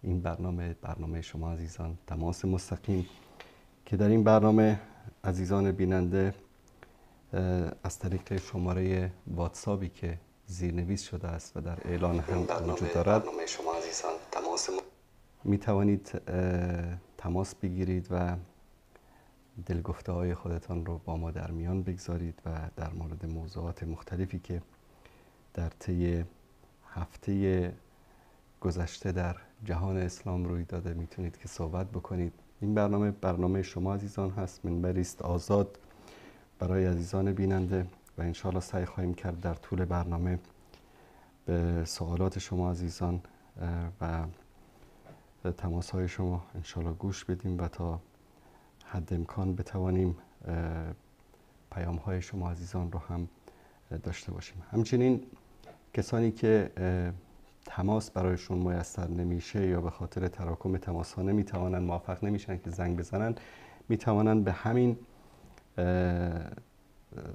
این برنامه، برنامه شما عزیزان، تماس مستقیم، که در این برنامه عزیزان بیننده از طریق شماره واتساپی که زیرنویس شده است و در اعلان هم وجود دارد شما عزیزان تماس می توانید تماس بگیرید و دلگفته های خودتان رو با ما در میان بگذارید و در مورد موضوعات مختلفی که در طی هفته گذشته در جهان اسلام روی داده میتونید که صحبت بکنید. این برنامه برنامه شما عزیزان هست، منبری است آزاد برای عزیزان بیننده و انشاءالله سعی خواهیم کرد در طول برنامه به سوالات شما عزیزان و تماس های شما انشاءالله گوش بدیم و تا حد امکان بتوانیم پیام های شما عزیزان رو هم داشته باشیم. همچنین کسانی که تماس برایشون میسر نمیشه یا به خاطر تراکم تماس ها نمیتوانن، موفق نمیشن که زنگ بزنن، میتوانن به همین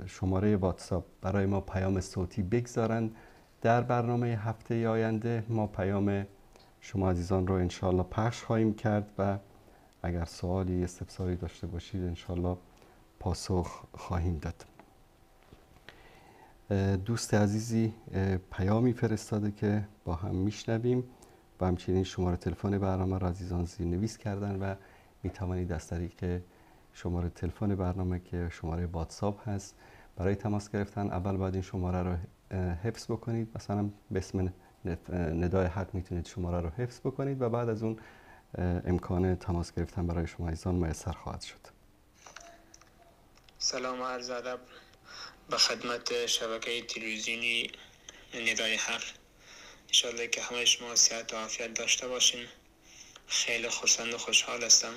شماره واتساپ برای ما پیام صوتی بگذارن. در برنامه هفته آینده ما پیام شما عزیزان رو انشاءالله پخش خواهیم کرد و اگر سوالی استفساری داشته باشید انشاءالله پاسخ خواهیم داد. دوست عزیزی پیامی فرستاده که با هم میشنویم و همچنین شماره تلفن برنامه را عزیزان زیرنویس کردن و میتوانید از طریق شماره تلفن برنامه که شماره واتساپ هست برای تماس گرفتن اول باید این شماره رو حفظ بکنید. مثلا به اسم ندای حق میتونید شماره رو حفظ بکنید و بعد از اون امکان تماس گرفتن برای شما عزیزان میسر خواهد شد. سلام و عرض ادب به خدمت شبکه تلویزیونی ندای حق. انشاءالله که همه شما صحت و عافیت داشته باشین. خیلی خرسند و خوشحال هستم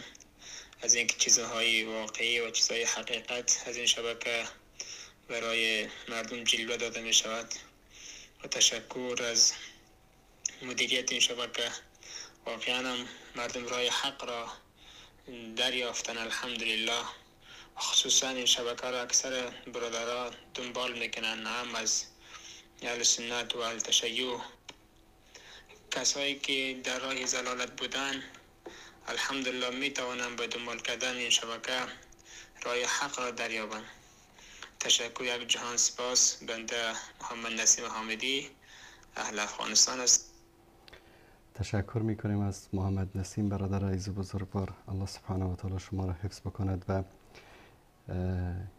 از اینکه چیزهای واقعی و چیزهای حقیقت از این شبکه برای مردم جلوه داده می شود و تشکر از مدیریت این شبکه. واقعا هم مردم رای حق را دریافتن، الحمدلله. خصوصا این شبکه را اکثر برادرها دنبال میکنن، هم از اهل سنت و اهل تشیع. کسایی که در راه ضلالت بودن الحمدلله میتوانن به دنبال کردن این شبکه راه حق را دریابند. تشکر یک جهان سپاس. بنده محمد نسیم حامدی، اهل افغانستان است. تشکر میکنیم از محمد نسیم برادر عزیز بزرگوار. الله سبحانه و تعالی شما را حفظ بکند و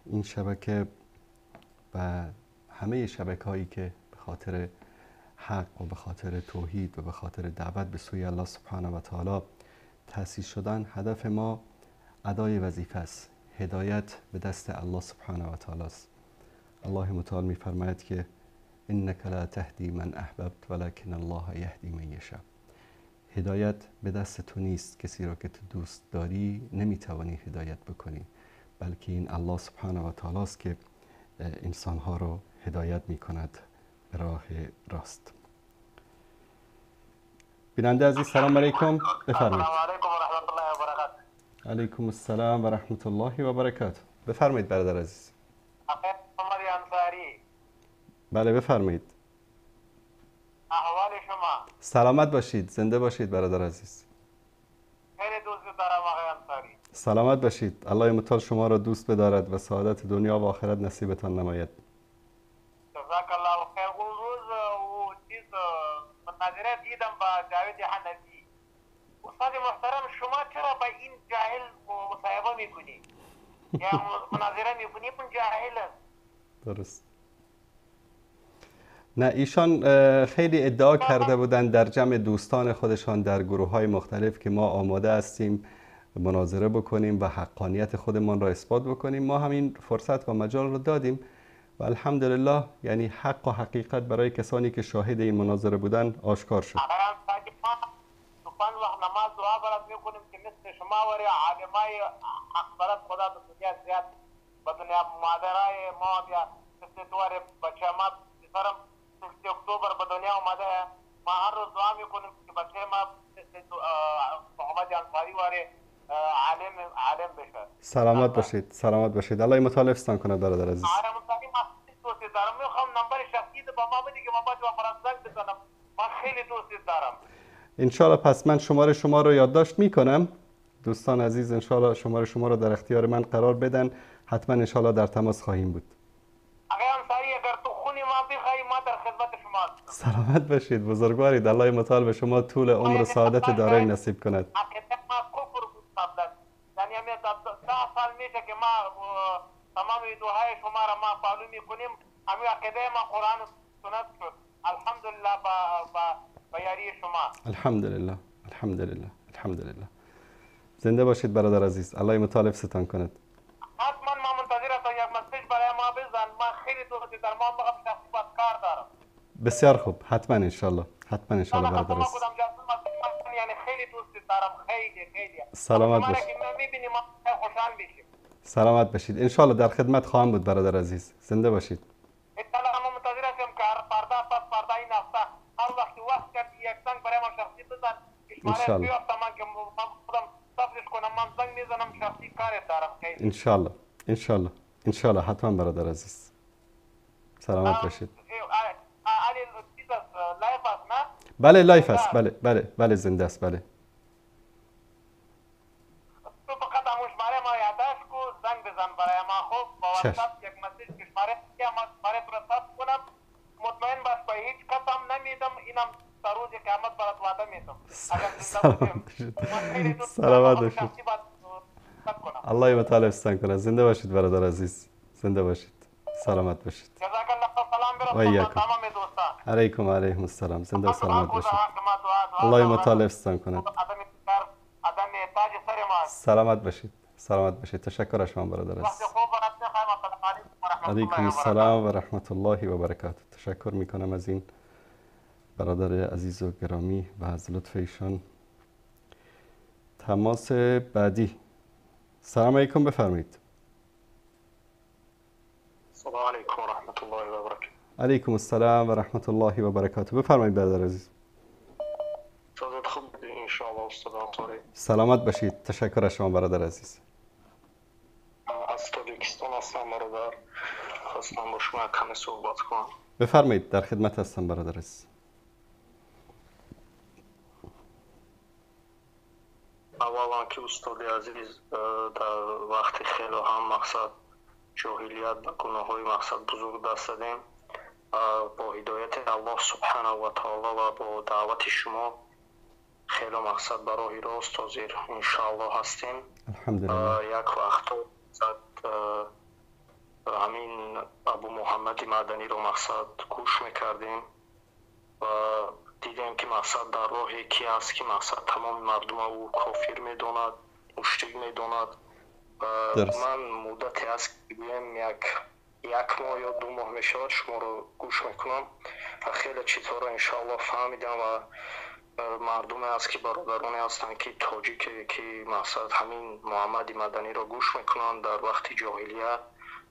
این شبکه و همه شبکه هایی که به خاطر حق و به خاطر توحید و به خاطر دعوت به سوی الله سبحانه و تعالی تأسیس شدن، هدف ما ادای وظیفه است. هدایت به دست الله سبحانه و تعالی است. الله متعال می‌فرماید که انک لا تهدی من احببت ولکن الله یهدی من یشاء. هدایت به دست تو نیست، کسی را که تو دوست داری نمیتوانی هدایت بکنی، بلکه این الله سبحانه و تعالی است که انسانها را هدایت میکند به راه راست. بیننده عزیز سلام علیکم، بفرمایید. السلام علیکم و رحمت الله و برکاته. علیکم السلام و رحمت الله و برکاته. بفرمایید برادر عزیز. انصاری. بله بفرمایید. احوال شما؟ سلامت باشید، زنده باشید برادر عزیز. خیلی دوست دارم آقای انصاری. سلامت باشید. الله متعال شما را دوست بدارد و سعادت دنیا و آخرت نصیبتان نماید. جزاک الله خیر. اون روز او چیز مناظره دیدم با جاوید حنفی. استاد محترم شما چرا با این جاهل مصاحبه میکنی؟ یا مناظره میکنی؟ اون جاهل است. درست. نه ایشان خیلی ادعا کرده بودند در جمع دوستان خودشان در گروه های مختلف که ما آماده هستیم مناظره بکنیم و حقانیت خودمان را اثبات بکنیم. ما همین فرصت و مجال را دادیم و الحمدلله، یعنی حق و حقیقت برای کسانی که شاهد این مناظره بودن آشکار شد. پنج وقت نماز دعا برات میکنیم که مثل شما وری عالمای حق برات خدا به دنیا زیاد به دنیا مادرای ما بیا مثل تو وری بچه ما پسرم 6 اکتبر به دنیا اومده، ما هر روز دعا میکنیم که بچه ما مثل محمد انصاری وری عالم بشه. سلامت باشید، سلامت باشید. الله متعال حفظتان کند برادر عزیز. آره متعال ما دوست دارم، میخوام نمبر شخصی با ما بدی که ما باید برات زنگ بزنم. من خیلی دوست دارم. انشالله پس من شماره شما رو یادداشت میکنم. دوستان عزیز انشالله شماره شما رو در اختیار من قرار بدن، حتما انشالله در تماس خواهیم بود. آقای انصاری اگر تو خونی ما بخوای ما در خدمت شما هستم. سلامت باشید بزرگوارید، الله متعال به شما طول عمر و سعادت دارین نصیب کند. عقیده ما کفر بود قبلا، یعنی همین 10 سال میشه که ما تمام ویدیوهای شما را ما follow میکنیم، همین عقیده ما قرآن و سنت شد الحمدلله با یاری شما. الحمدلله الحمدلله الحمدلله. زنده باشید برادر عزیز، الله متعال حفظتان کند. حتما ما منتظر هستم یک message برای ما بزن، ما خیلی دوست دارم، ما فقط شخصی باید کار دارم. بسیار خوب، حتما انشالله، حتما انشالله برادر عزیز. یعنی خیلی دوست دارم، خیلی خیلی. سلامت باشید. می‌بینیم ما خوشحال میشیم. سلامت باشید، انشالله در خدمت خواهم بود برادر عزیز، زنده باشید. انشالله ما منتظر هستیم که هر فردا پس فردا این هفته هر وقت وقت کردی یک زنگ برای ما شخصی بزن، شماره بیافتم من که من خودم صبرش کنم، من زنگ میزنم شخصی کار دارم خیلی. انشالله انشالله انشالله حتما برادر عزیز، سلامت باشید. علی چیز است، live است نه؟ بله live است، بله بله بله زنده است، بله. تو فقط همون شماره ما یادداشت کو، زنگ بزن برای ما. خب با واتساپ یک message که شماره که ما شماره تو را ثبت کنم، مطمئن باش به هیچ کس هم نمیدم، اینم تا روز قیامت برات وعده میدم. سلامت باشید، سلامت باشید. الله متعال حفظتان کنه. زنده باشید برادر عزیز، زنده باشید، سلامت باشید. جزاک الله سلام برسان تمام دوستان. علیکم علیکم السلام، زنده و سلامت باشید. الله متعال حفظتان کند. سلامت باشید، سلامت باشید. تشکر از شما برادر عزیز. علیکم السلام و رحمت الله و برکاته. تشکر میکنم از این برادر عزیز و گرامی و از لطف ایشان. تماس بعدی. سلام علیکم، بفرمایید. سلام علیکم و رحمت الله و برکاته. علیکم السلام و رحمت الله و برکاته. بفرمایید برادر عزیز. خوب انشاءالله استاد انصاری. سلامت باشید. تشکر از شما برادر عزیز. از تاجیکستان هستم برادر، خواستم با شما کمی صحبت کنم. بفرمایید، در خدمت هستم برادر عزیز. اولا که استاد عزیز در وقت خیلی هم مقصد جاهلیت و گناه‌های مقصد بزرگ دست دادیم، با هدایت الله سبحانه و تعالی و با دعوت شما خیلی مقصد برای راست حاضر انشاءالله هستیم. الحمدلله. یک وقت همین ابو محمد مدنی رو مقصد گوش میکردیم و دیدیم که مقصد در راه کی است که مقصد تمام مردم او کافر میدوند، مشرک میدوند. من مدتی است که بیم یک ماه یا 2 ماه میشود شما رو گوش میکنم و خیلی چیزها رو انشاءالله فهمیدم و مردم است که برادرانی هستند که تاجیک که مقصد همین محمد مدنی رو گوش میکنن در وقت جاهلیت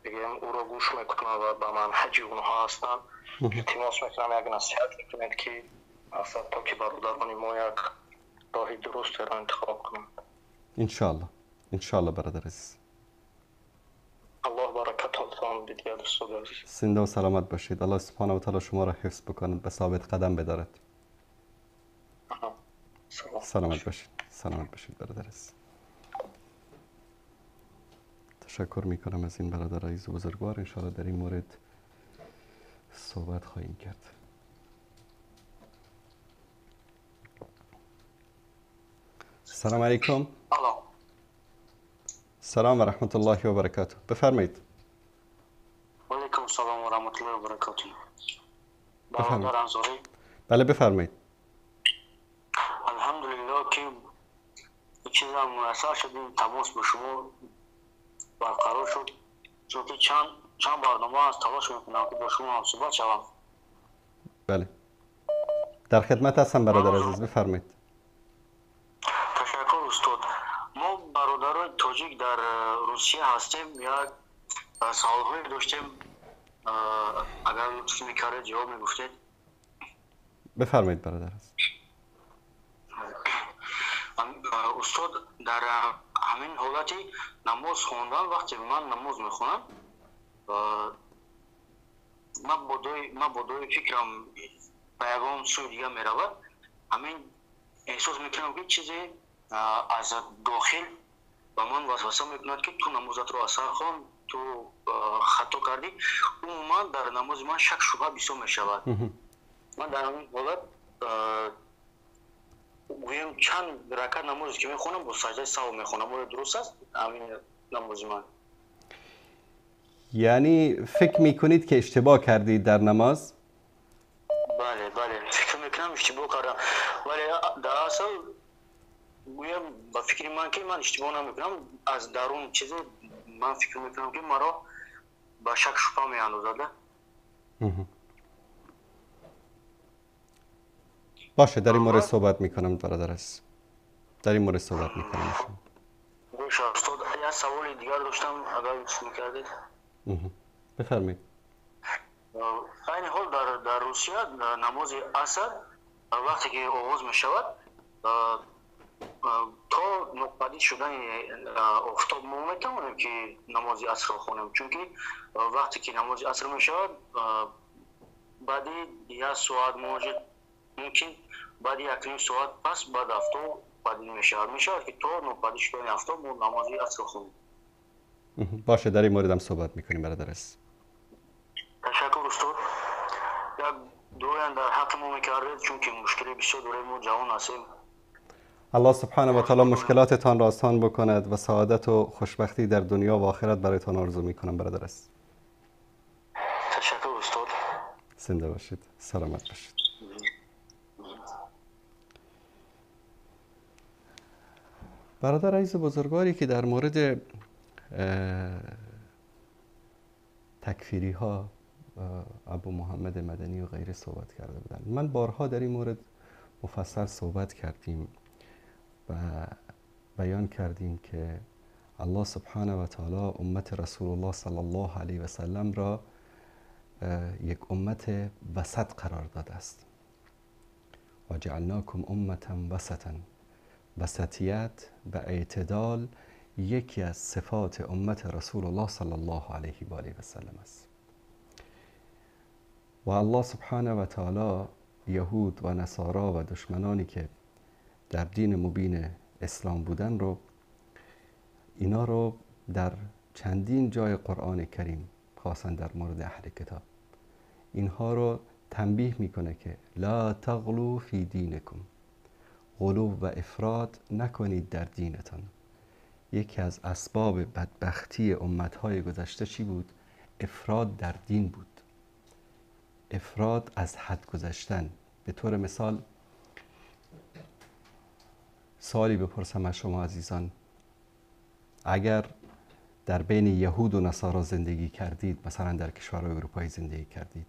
بگیم او رو گوش میکنن و به منهج اونها هستند. التماس میکنم یک نصیحت میکنید که مقصد تا که برادران ما یک راه درست را انتخاب کنند. انشاءالله انشاءالله برادر عزیز. الله برکتتان بدهد استاد عزیز. زنده و سلامت باشید. الله سبحانه و تعالی شما را حفظ بکند، به ثابت قدم بدارد. سلامت باشید، سلامت باشید برادر عزیز. تشکر میکنم از این برادر عزیز و بزرگوار. انشاءالله در این مورد صحبت خواهیم کرد. سلام علیکم. سلام و رحمت الله و برکاته. بفرمایید. و علیکم السلام و رحمت الله و برکاته. برادر انصاری. بله بفرمایید. الحمدلله که چیزا میسر شدیم، تماس با شما برقرار شد، چون که چند برنامه از تلاش میکنم که با شما هم صحبت شوم. بله در خدمت هستم برادر عزیز، بفرمایید. تشکر استاد. ما برادران تاجیک در روسیه هستیم، یک سوالهایی داشتیم، اگر لطف میکردید جواب میگفتید. بفرمایید برادر عزیز. استاد در همین حالتی نماز خوندن، وقتی من نماز میخونم من با دوی فکرم به یگان سوی دیگه میرود، همین احساس میکنم که چیزی از داخل به من وسوسه میکند که تو نمازت رو اثر خون، تو خطا کردی. عموما در نماز من شک شبهه بسیار میشود. من در همین حالت گویم چند رکعت نماز که میخونم با سجده سهو میخونم. آیا درست است همین نماز من؟ یعنی فکر میکنید که اشتباه کردید در نماز؟ بله بله، فکر میکنم اشتباه کردم، ولی در اصل گویم با فکر من که من اشتباه نمیکنم، از درون چیزی من فکر میکنم که مرا با شک شبهه میاندازد. باشه، در این مورد صحبت میکنم برادر است. در این مورد صحبت میکنم. باشه استاد، یه سوال دیگر داشتم اگر لطف میکردید. بفرمایید. عین حال در روسیه نماز عصر وقتی که آغاز میشود تا ناپدید شدن آفتاب ما میتوانیم که نماز عصر را خونیم، چون که وقتی که نماز عصر میشود بعد یک ساعت ممکن بعد 1.5 ساعت پس بعد آفتاب پدید میشود که تا ناپدید شدن آفتاب ما نماز عصر خونیم. باشه، در این مورد هم صحبت میکنیم برادر است. تشکر استاد. یک دعای در حق ما میکردید چون که مشکلی بسیار داریم، ما جوان هستیم. الله سبحانه و تعالی مشکلاتتان را آسان بکند و سعادت و خوشبختی در دنیا و آخرت برایتان آرزو میکنم برادر است. تشکر استاد. زنده باشید، سلامت باشید. برادر عزیز بزرگواری که در مورد تکفیری ها ابو محمد مدنی و غیره صحبت کرده بودند، من بارها در این مورد مفصل صحبت کردیم و بیان کردیم که الله سبحانه و تعالی امت رسول الله صلی الله علیه و سلم را یک امت وسط قرار داده است. و جعلناکم امتا وسطا. وسطیت و اعتدال یکی از صفات امت رسول الله صلی الله علیه و آله و سلم است. و الله سبحانه و تعالی یهود و نصارا و دشمنانی که در دین مبین اسلام بودن رو، اینا رو در چندین جای قرآن کریم خاصا در مورد اهل کتاب اینها رو تنبیه میکنه که لا تغلو فی دینکم، غلو و افراط نکنید در دینتان. یکی از اسباب بدبختی امتهای گذشته چی بود؟ افراط در دین بود، افراط از حد گذشتن. به طور مثال سوالی بپرسم از شما عزیزان، اگر در بین یهود و نصارا زندگی کردید، مثلا در کشورهای اروپایی زندگی کردید،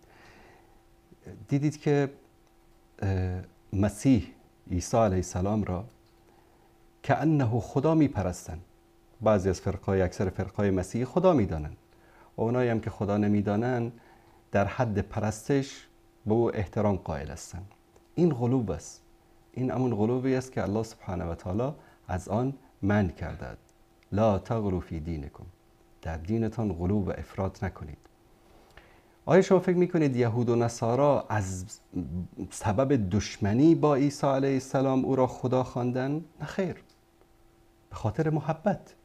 دیدید که مسیح عیسی علیه السلام را که انه خدا میپرستند. بعضی از فرقای، اکثر فرقای مسیحی خدا میدانند و اونایی هم که خدا نمیدانند در حد پرستش به او احترام قائل هستند. این غلو است، این همون غلوی است که الله سبحانه و تعالی از آن منع کرده. لا تغلو فی دینکم، در دینتان غلو و افراط نکنید. آیا شما فکر میکنید یهود و نصارا از سبب دشمنی با عیسی علیه السلام او را خدا خواندن؟ نه خیر، به خاطر محبت،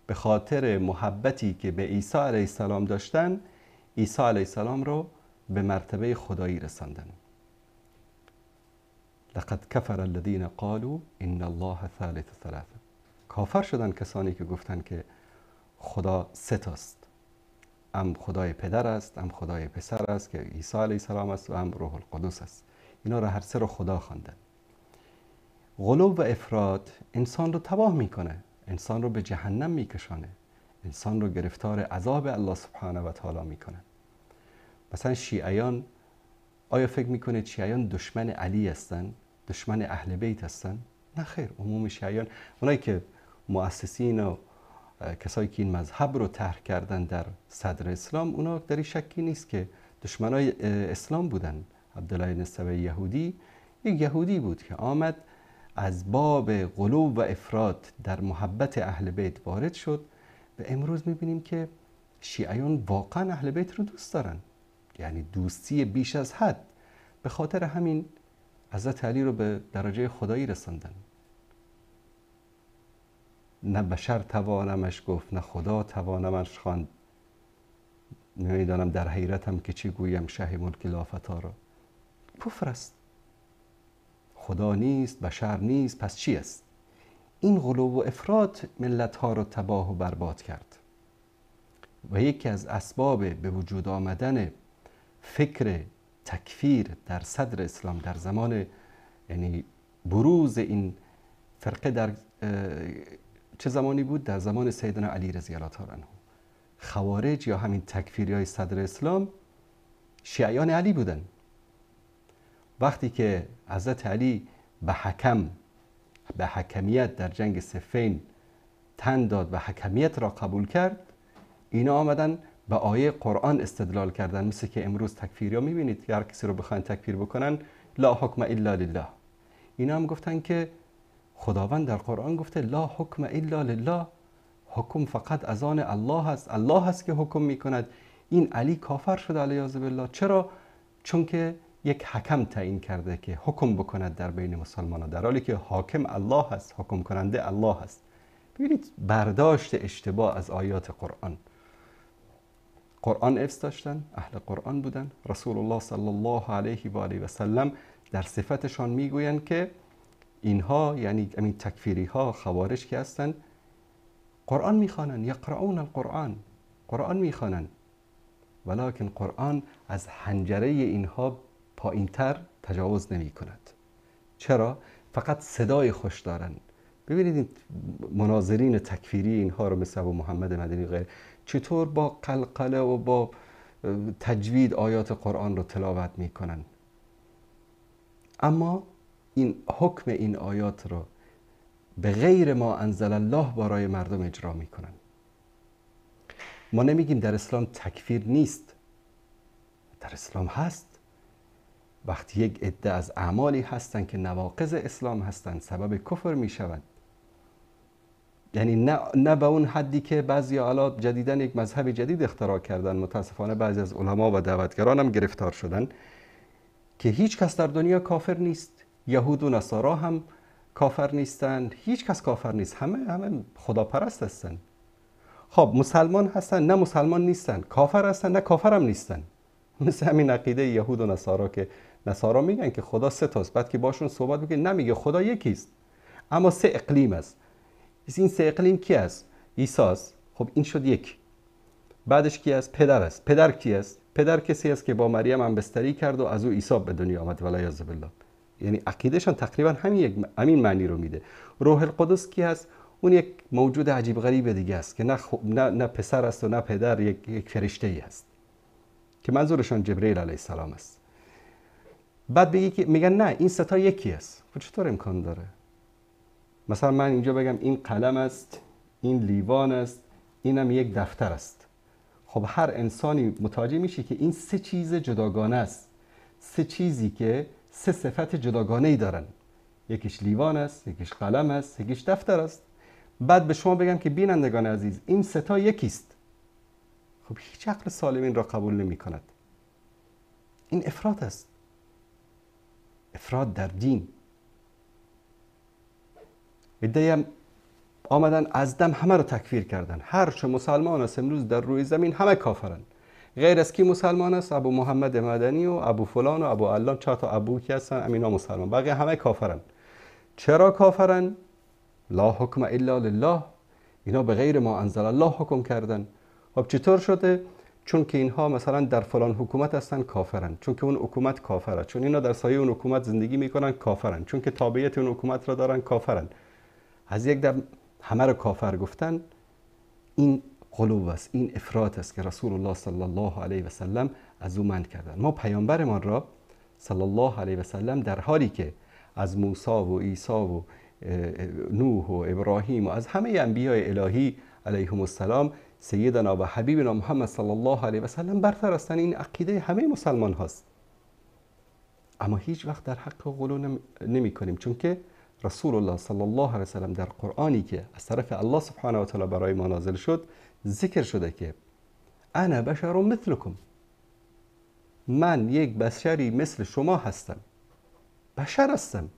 به خاطر محبتی که به عیسی علیه السلام داشتن، عیسی علیه السلام رو به مرتبه خدایی رساندن. لقد کفر الذین قالوا ان الله ثالث ثلاثه. کافر شدن کسانی که گفتن که خدا سه تاست، هم خدای پدر است، هم خدای پسر است که عیسی علیه السلام است، و هم روح القدس است. اینا را هر سه رو خدا خواندن. غلو و افراط انسان رو تباه میکنه، انسان رو به جهنم میکشانه، انسان رو گرفتار عذاب الله سبحانه و تعالی میکنه. مثلا شیعیان، آیا فکر میکنید شیعیان دشمن علی هستن؟ دشمن اهل بیت هستن؟ نه خیر، عموم شیعیان، اونایی که مؤسسین و کسایی که این مذهب رو طرح کردن در صدر اسلام، اونا در این شکی نیست که دشمنای اسلام بودن. عبدالله بن سبا یهودی، یک یهودی بود که آمد از باب غلو و افراط در محبت اهل بیت وارد شد و امروز میبینیم که شیعیان واقعا اهل بیت رو دوست دارن، یعنی دوستی بیش از حد. به خاطر همین حضرت علی رو به درجه خدایی رساندن. نه بشر توانمش گفت، نه خدا توانمش خواند، نمیدانم در حیرتم که چی گویم شه ملک لافتا را. کفر است. خدا نیست، بشر نیست، پس چی است؟ این غلو و افراط ملت ها را تباه و برباد کرد و یکی از اسباب به وجود آمدن فکر تکفیر در صدر اسلام در زمان، یعنی بروز این فرقه در چه زمانی بود؟ در زمان سیدنا علی رضی الله تعالی عنه. خوارج یا همین تکفیری های صدر اسلام شیعیان علی بودن. وقتی که حضرت علی به حکمیت در جنگ صفین تن داد و حکمیت را قبول کرد، اینا آمدن به آیه قرآن استدلال کردن، مثل که امروز تکفیری ها میبینید که هر کسی رو بخواین تکفیر بکنن لا حکم الا لله. اینا هم گفتن که خداوند در قرآن گفته لا حکم الا لله، حکم فقط از آن الله است، الله است که حکم میکند. این علی کافر شده علیه بالله. چرا؟ چون که یک حکم تعیین کرده که حکم بکند در بین مسلمانان، در حالی که حاکم الله است، حکم کننده الله است. ببینید برداشت اشتباه از آیات قرآن. قرآن حفظ داشتن، اهل قرآن بودن. رسول الله صلی الله علیه و آله و سلم در صفتشان میگویند که اینها، یعنی همین تکفیری ها، خوارج که هستند، قرآن میخوانند، یقرؤون القرآن، قرآن میخوانند، ولکن قرآن از حنجره اینها پایینتر تجاوز نمی کند. چرا؟ فقط صدای خوش دارند. ببینید این مناظرین تکفیری اینها رو مثل ابو محمد مدنی غیر چطور با قلقله و با تجوید آیات قرآن رو تلاوت میکنن، اما این حکم این آیات رو به غیر ما انزل الله برای مردم اجرا میکنن. ما نمیگیم در اسلام تکفیر نیست، در اسلام هست. وقتی یک عده از اعمالی هستند که نواقض اسلام هستند، سبب کفر میشوند، یعنی نه به اون حدی که بعضی حالا جدیدن یک مذهب جدید اختراع کردن، متاسفانه بعضی از علما و دعوتگران هم گرفتار شدن که هیچ کس در دنیا کافر نیست، یهود و نصارا هم کافر نیستند، هیچ کس کافر نیست، همه خداپرست هستند. خب مسلمان هستن، نه مسلمان نیستن، کافر هستن، نه کافر هم نیستن. مثل همین عقیده یهود و نصارا که نصارا میگن که خدا سه تاست، بعد که باشون صحبت میکنن نمیگه خدا یکیست، اما سه اقلیم است. این سه اقلیم کی است؟ عیسی است. خب این شد یک. بعدش کی است؟ پدر است. پدر کی است؟ پدر کسی است که با مریم هم بستری کرد و از او عیسی به دنیا آمد والعیاذ بالله. یعنی عقیدهشان تقریبا همین معنی رو میده. روح القدس کی است؟ اون یک موجود عجیب غریب دیگه است که نه پسر است و نه پدر، یک فرشته ای است که منظورشان جبرئیل علیه السلام است. بعد بگی که میگن نه این سه تا یکی است. خب چطور امکان داره؟ مثلا من اینجا بگم این قلم است، این لیوان است، اینم یک دفتر است. خب هر انسانی متوجه میشه که این سه چیز جداگانه است، سه چیزی که سه صفت جداگانه ای دارن. یکیش لیوان است، یکیش قلم است، یکیش دفتر است. بعد به شما بگم که بینندگان عزیز این سه تا یکیست، خب هیچ عقل سالم این را قبول نمی کند. این افراط است، افراط در دین. عده‌ای هم آمدن از دم همه رو تکفیر کردن، هر چه مسلمان است امروز در روی زمین همه کافرن، غیر از کی مسلمان است؟ ابو محمد مدنی و ابو فلان و ابو علان، چهار تا ابو کی هستن امینا مسلمان، بقیه همه کافرن. چرا کافرن؟ لا حکم الا لله، اینا به غیر ما انزل الله حکم کردن. خب چطور شده؟ چون که اینها مثلا در فلان حکومت هستن کافرن، چون که اون حکومت کافره، چون اینا در سایه اون حکومت زندگی میکنن کافرن، چون که تابعیت اون حکومت را دارن کافرن. از یک دم همه رو کافر گفتن. این غلو است، این افراط است که رسول الله صلی الله علیه و سلم از او منع کردن. ما پیامبرمان را صلی الله علیه و سلم در حالی که از موسی و عیسی و نوح و ابراهیم و از همه انبیای الهی علیهم السلام سیدنا و حبیبنا محمد صلی الله علیه و سلم برتر هستند، این عقیده همه مسلمان هاست. اما هیچ وقت در حق غلو نمی کنیم، چون که رسول الله صلی الله علیه و سلم در قرآنی که از طرف الله سبحانه و تعالی برای ما نازل شد ذکر شده که انا بشر مثلکم، من یک بشری مثل شما هستم. بشر هستم.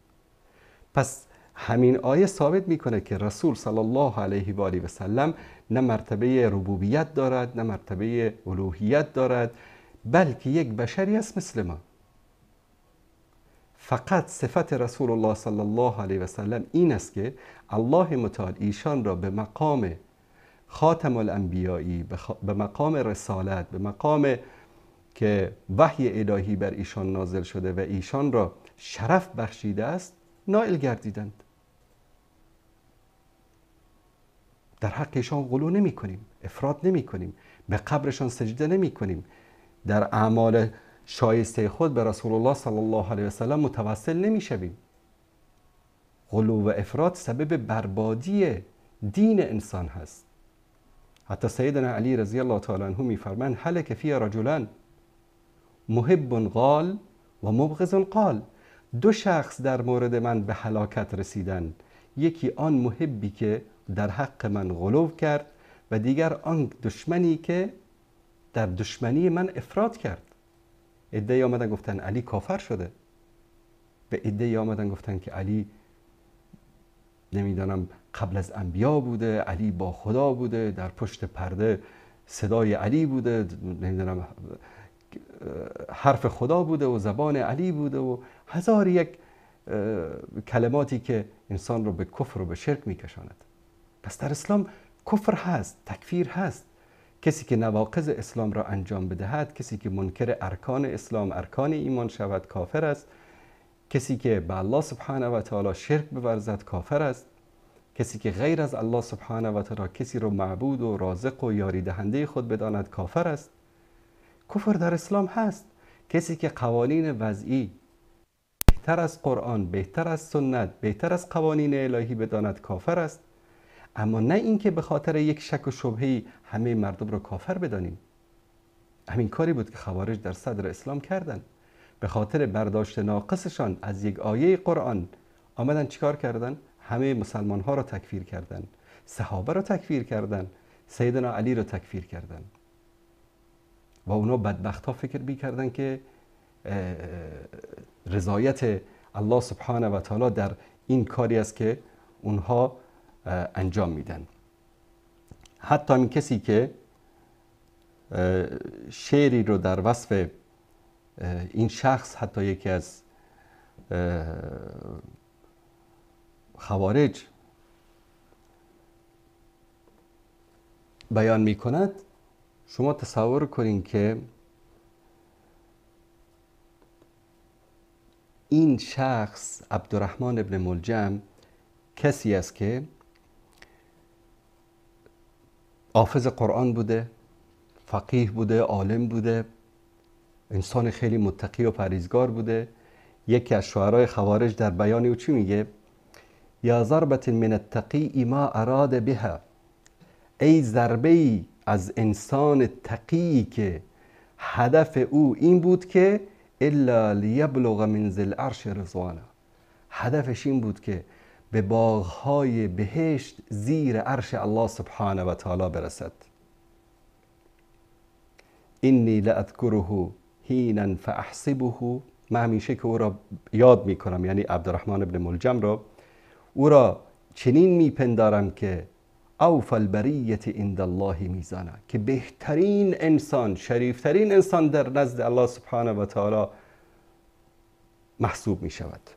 پس همین آیه ثابت میکنه که رسول صلی الله علیه و آله و سلم نه مرتبه ربوبیت دارد، نه مرتبه الوهیت دارد، بلکه یک بشری است مثل ما. فقط صفت رسول الله صلی الله علیه و سلم این است که الله متعال ایشان را به مقام خاتم الانبیایی، به مقام رسالت، به مقام که وحی الهی بر ایشان نازل شده و ایشان را شرف بخشیده است نائل گردیدند. در حق ایشان غلو نمی کنیم، افراط نمی کنیم، به قبرشان سجده نمی کنیم، در اعمال شایسته خود به رسول الله صلی الله علیه و سلم متوسل نمی شویم. غلو و افراط سبب بربادی دین انسان هست. حتی سیدنا علی رضی الله تعالی عنه می فرمند هلک فی رجلان محب قال و مبغض قال. دو شخص در مورد من به هلاکت رسیدند، یکی آن محبی که در حق من غلو کرد و دیگر آن دشمنی که در دشمنی من افراط کرد. عده‌ای آمدن گفتن علی کافر شده، به عده‌ای آمدن گفتن که علی نمیدانم قبل از انبیا بوده، علی با خدا بوده، در پشت پرده صدای علی بوده، نمیدانم حرف خدا بوده و زبان علی بوده و هزار یک کلماتی که انسان رو به کفر و به شرک میکشاند. پس در اسلام کفر هست، تکفیر هست. کسی که نواقض اسلام را انجام بدهد، کسی که منکر ارکان اسلام، ارکان ایمان شود، کافر است. کسی که به الله سبحانه و تعالی شرک بورزد کافر است. کسی که غیر از الله سبحانه و تعالی کسی رو معبود و رازق و یاری دهنده خود بداند کافر است. کفر در اسلام هست. کسی که قوانین وضعی بهتر از قرآن، بهتر از سنت، بهتر از قوانین الهی بداند کافر است. اما نه اینکه به خاطر یک شک و شبهه‌ای همه مردم رو کافر بدانیم. همین کاری بود که خوارج در صدر اسلام کردند. به خاطر برداشت ناقصشان از یک آیه قرآن آمدن چیکار کردن؟ همه مسلمان ها را تکفیر کردن، صحابه را تکفیر کردن، سیدنا علی را تکفیر کردن. و اونا بدبخت ها فکر می‌کردن که رضایت الله سبحانه و تعالی در این کاری است که اونها انجام میدن. حتی این کسی که شعری رو در وصف این شخص، حتی یکی از خوارج بیان میکند، شما تصور کنین که این شخص عبدالرحمن ابن ملجم کسی است که حافظ قرآن بوده، فقیه بوده، عالم بوده، انسان خیلی متقی و پرهیزگار بوده. یکی از شعرای خوارج در بیان او چی میگه؟ یا ضربة من التقی ما اراد بها، ای ضربه ای از انسان تقی که هدف او این بود که الا لیبلغ من ذی العرش رضوانا، هدفش این بود که به باغهای بهشت زیر عرش الله سبحانه و تعالی برسد. انی لاذکره حینا فاحسبه، من همیشه که او را یاد میکنم، یعنی عبدالرحمن ابن ملجم را، او را چنین میپندارم که اوف البریة عند الله میزانه، که بهترین انسان، شریفترین انسان در نزد الله سبحانه و تعالی محسوب میشود.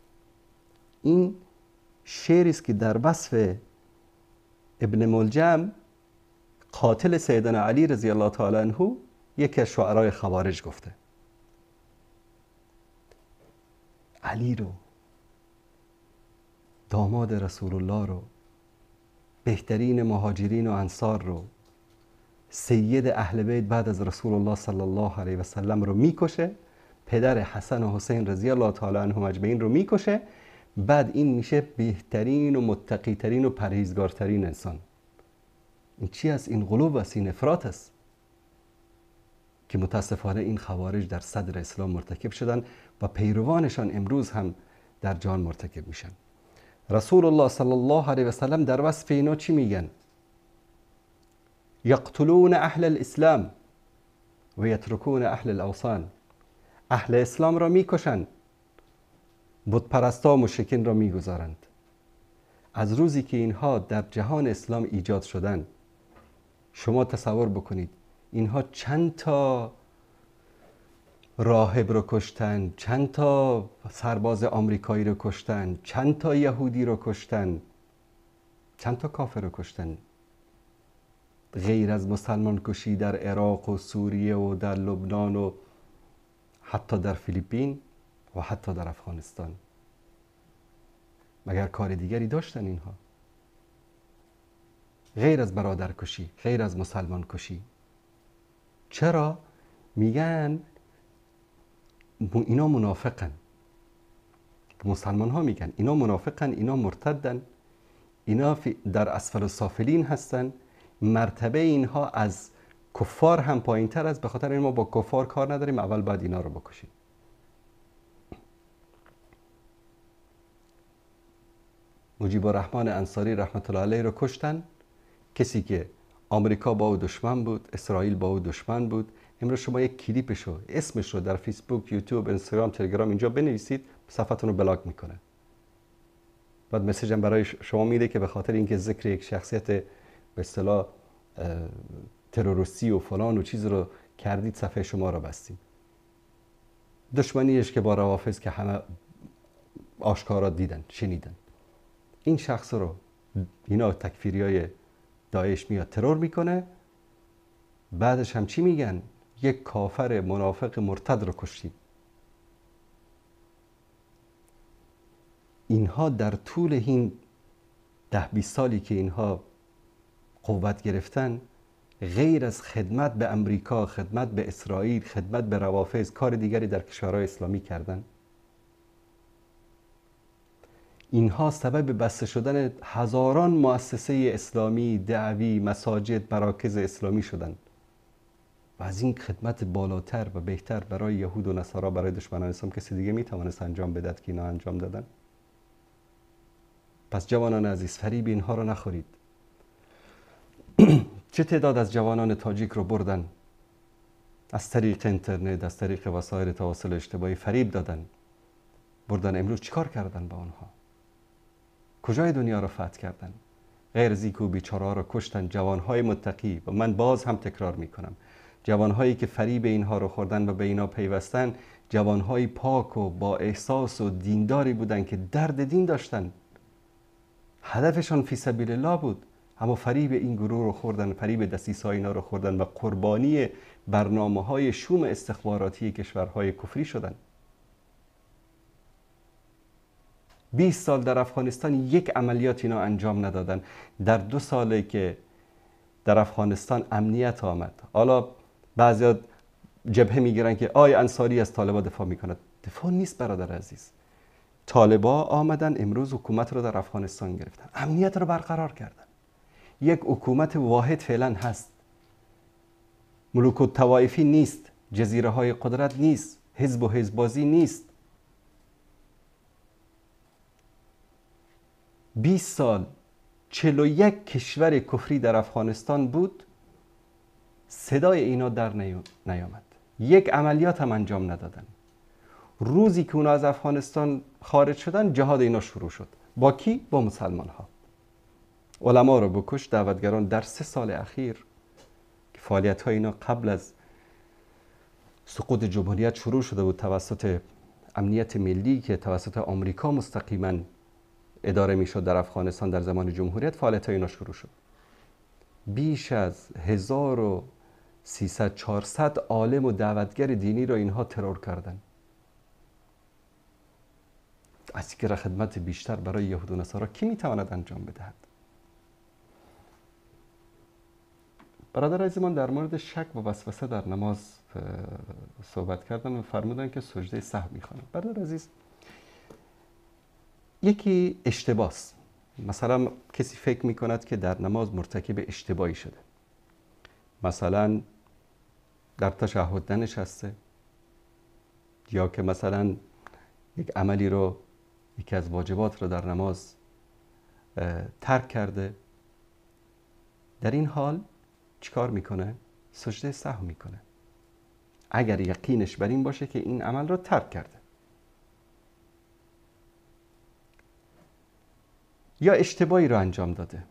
این شعری است که در وصف ابن ملجم قاتل سیدنا علی رضی الله تعالی عنه یکی از شعرای خوارج گفته. علی رو، داماد رسول الله رو، بهترین مهاجرین و انصار رو، سید اهل بیت بعد از رسول الله صلی الله علیه و سلم رو میکشه، پدر حسن و حسین رضی الله تعالی عنهم اجمعین رو میکشه، بعد این میشه بهترین و متقی ترین و پرهیزگارترین انسان. این چی است؟ این غلو است، این افراط است که متاسفانه این خوارج در صدر اسلام مرتکب شدن و پیروانشان امروز هم در جهان مرتکب میشن. رسول الله صلی الله علیه و سلم در وصف اینا چی میگن؟ یقتلون اهل الاسلام و یترکون اهل الاوثان. اهل اسلام را میکشن، بتپرستا و مشرکین را میگذارند. از روزی که اینها در جهان اسلام ایجاد شدند، شما تصور بکنید اینها چند تا راهب رو کشتن، چند تا سرباز آمریکایی رو کشتن، چند تا یهودی رو کشتن، چند تا کافر رو کشتن. غیر از مسلمان کشی در عراق و سوریه و در لبنان و حتی در فیلیپین و حتی در افغانستان، مگر کار دیگری داشتن اینها غیر از برادرکشی، غیر از مسلمان کشی؟ چرا میگن اینا منافقن؟ مسلمان ها میگن اینا منافقن، اینا مرتدن، اینا در اسفل السافلین هستن، مرتبه اینها از کفار هم پایین تر است، به خاطر این ما با کفار کار نداریم، اول باید اینا رو بکشیم. مجیب الرحمن انصاری رحمت الله علیه رو کشتن، کسی که آمریکا با او دشمن بود، اسرائیل با او دشمن بود. امروز شما یک کلیپشو، اسمش رو در فیسبوک، یوتیوب، اینستاگرام، تلگرام اینجا بنویسید، صفحتون رو بلاک میکنه. بعد message هم برای شما میده که به خاطر اینکه ذکر یک شخصیت به اصطلاح تروریستی و فلان و چیز رو کردید، صفحه شما رو بستیم. دشمنیش که با روافض که همه آشکارا دیدن، شنیدن. این شخص رو اینا تکفیریای داعش میاد ترور میکنه، بعدش هم چی میگن؟ یک کافر منافق مرتد رو کشتیم. اینها در طول این 10-20 سالی که اینها قوت گرفتن، غیر از خدمت به امریکا، خدمت به اسرائیل، خدمت به روافض، کار دیگری در کشورهای اسلامی کردن؟ اینها سبب بسته شدن هزاران مؤسسه اسلامی، دعوی، مساجد، مراکز اسلامی شدند و از این خدمت بالاتر و بهتر برای یهود و نصارا، برای دشمنان اسلام کسی دیگه میتوانست انجام بدهد که اینا انجام دادن؟ پس جوانان عزیز، فریب اینها رو نخورید. چه تعداد از جوانان تاجیک رو بردن از طریق اینترنت، از طریق وسایل تواصل اجتماعی فریب دادن، بردن. امروز چیکار کردن با آنها؟ کجای دنیا رو فتح کردن؟ غیر از اینکه بیچاره رو کشتن، جوانهای متقی. و من باز هم تکرار میکنم، جوانهایی که فریب اینها رو خوردن و به اینا پیوستن، جوانهای پاک و با احساس و دینداری بودن که درد دین داشتن، هدفشان فی سبیل الله بود، اما فریب این گروه رو خوردن، فریب دسیسه‌های اینا رو خوردن و قربانی برنامه‌های شوم استخباراتی کشورهای کفری شدن. 20 سال در افغانستان یک عملیات اینا انجام ندادن. در 2 ساله که در افغانستان امنیت آمد، حالا بعضیا جبهه میگیرن که آی انصاری از طالبا دفاع میکند. دفاع نیست برادر عزیز. طالبا آمدن امروز حکومت رو در افغانستان گرفتن، امنیت رو برقرار کردن. یک حکومت واحد فعلا هست، ملوک الطوایفی نیست، جزیره های قدرت نیست، حزب و حزبازی نیست. 20 سال 41 کشور کفری در افغانستان بود، صدای اینا در نیامد، یک عملیات هم انجام ندادن. روزی که اونا از افغانستان خارج شدن، جهاد اینا شروع شد. با کی؟ با مسلمان ها. علما رو بکش، دعوتگران. در 3 سال اخیر که فعالیت های اینا قبل از سقوط جمهوریت شروع شده بود توسط امنیت ملی که توسط آمریکا مستقیما اداره میشد در افغانستان در زمان جمهوریت، فعالیت های اینا شروع شد. بیش از 1300-400 عالم و دعوتگر دینی رو اینها ترور کردن. از اینکه خدمت بیشتر برای یهود و نصارا کی میتواند انجام بدهد؟ برادر عزیزمان در مورد شک و وسوسه در نماز صحبت کردن و فرمودن که سجده سهو میخوانند. برادر عزیز، یکی اشتباس. مثلا کسی فکر میکند که در نماز مرتکب اشتباهی شده، مثلا در تشهد ننشسته، یا که مثلا یک عملی رو، یکی از واجبات رو در نماز ترک کرده. در این حال چیکار میکنه؟ سجده سهو میکنه، اگر یقینش بر این باشه که این عمل رو ترک کرده. یا اشتباهی رو انجام داده،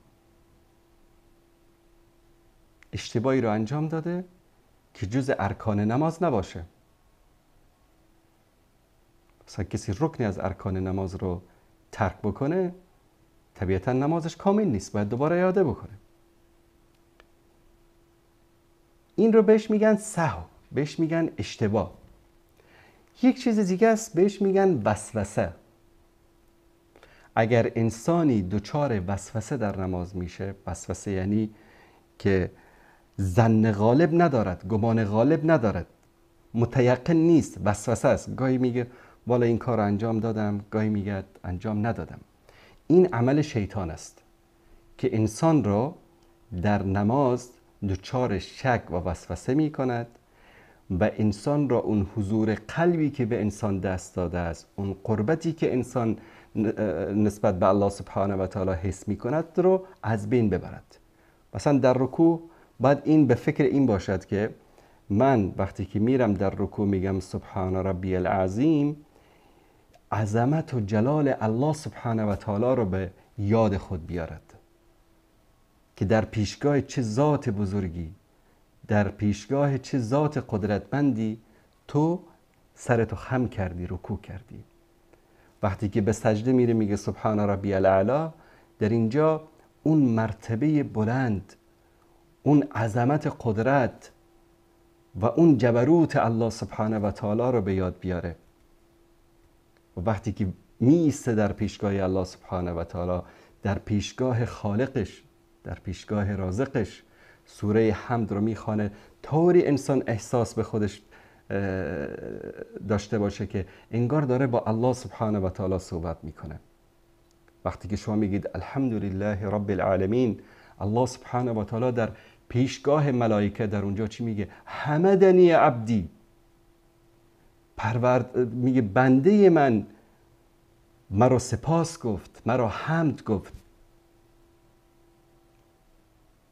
اشتباهی رو انجام داده که جز ارکان نماز نباشه. مثلا کسی رکنی از ارکان نماز رو ترک بکنه، طبیعتا نمازش کامل نیست، باید دوباره اعاده بکنه. این رو بهش میگن سهو، بهش میگن اشتباه. یک چیز دیگه است، بهش میگن وسوسه. اگر انسانی دچار وسوسه در نماز میشه، وسوسه یعنی که ظن غالب ندارد، گمان غالب ندارد، متیقن نیست، وسوسه است. گاهی میگه والا این کار انجام دادم، گاهی میگه انجام ندادم. این عمل شیطان است که انسان را در نماز دچار شک و وسوسه میکند و انسان را اون حضور قلبی که به انسان دست داده است، اون قربتی که انسان نسبت به الله سبحانه و تعالی حس میکند رو از بین ببرد. مثلا در رکوع باید این به فکر این باشد که من وقتی که میرم در رکوع میگم سبحان ربی العظیم، عظمت و جلال الله سبحانه و تعالی رو به یاد خود بیارد که در پیشگاه چه ذات بزرگی، در پیشگاه چه ذات قدرتمندی تو سرتو خم کردی، رکوع کردی. وقتی که به سجده میره میگه سبحان ربی الاعلی، در اینجا اون مرتبه بلند، اون عظمت قدرت و اون جبروت الله سبحانه و تعالی رو به یاد بیاره. و وقتی که میسته در پیشگاه الله سبحانه و تعالی، در پیشگاه خالقش، در پیشگاه رازقش، سوره حمد رو میخوانه، طوری انسان احساس به خودش داشته باشه که انگار داره با الله سبحانه و تعالی صحبت میکنه. وقتی که شما میگید الحمدلله رب العالمین، الله سبحانه و تعالی در پیشگاه ملائکه در اونجا چی میگه؟ حمدنی عبدی، پرورد میگه بنده من مرا سپاس گفت، مرا حمد گفت.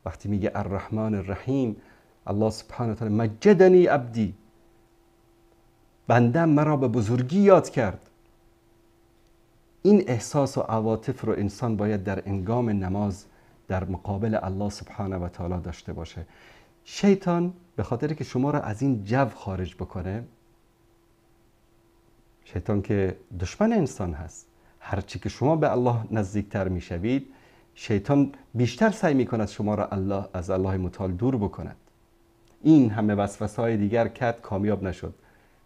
وقتی میگه الرحمن الرحیم، الله سبحانه و تعالی مجدنی عبدی، بندم مرا به بزرگی یاد کرد. این احساس و عواطف رو انسان باید در انگام نماز در مقابل الله سبحانه و تعالی داشته باشه. شیطان به خاطر که شما رو از این جو خارج بکنه، شیطان که دشمن انسان هست، هرچی که شما به الله نزدیکتر میشوید، شیطان بیشتر سعی میکند شما را الله از الله متعال دور بکند. این همه وسوسه های دیگر کرد، کامیاب نشد.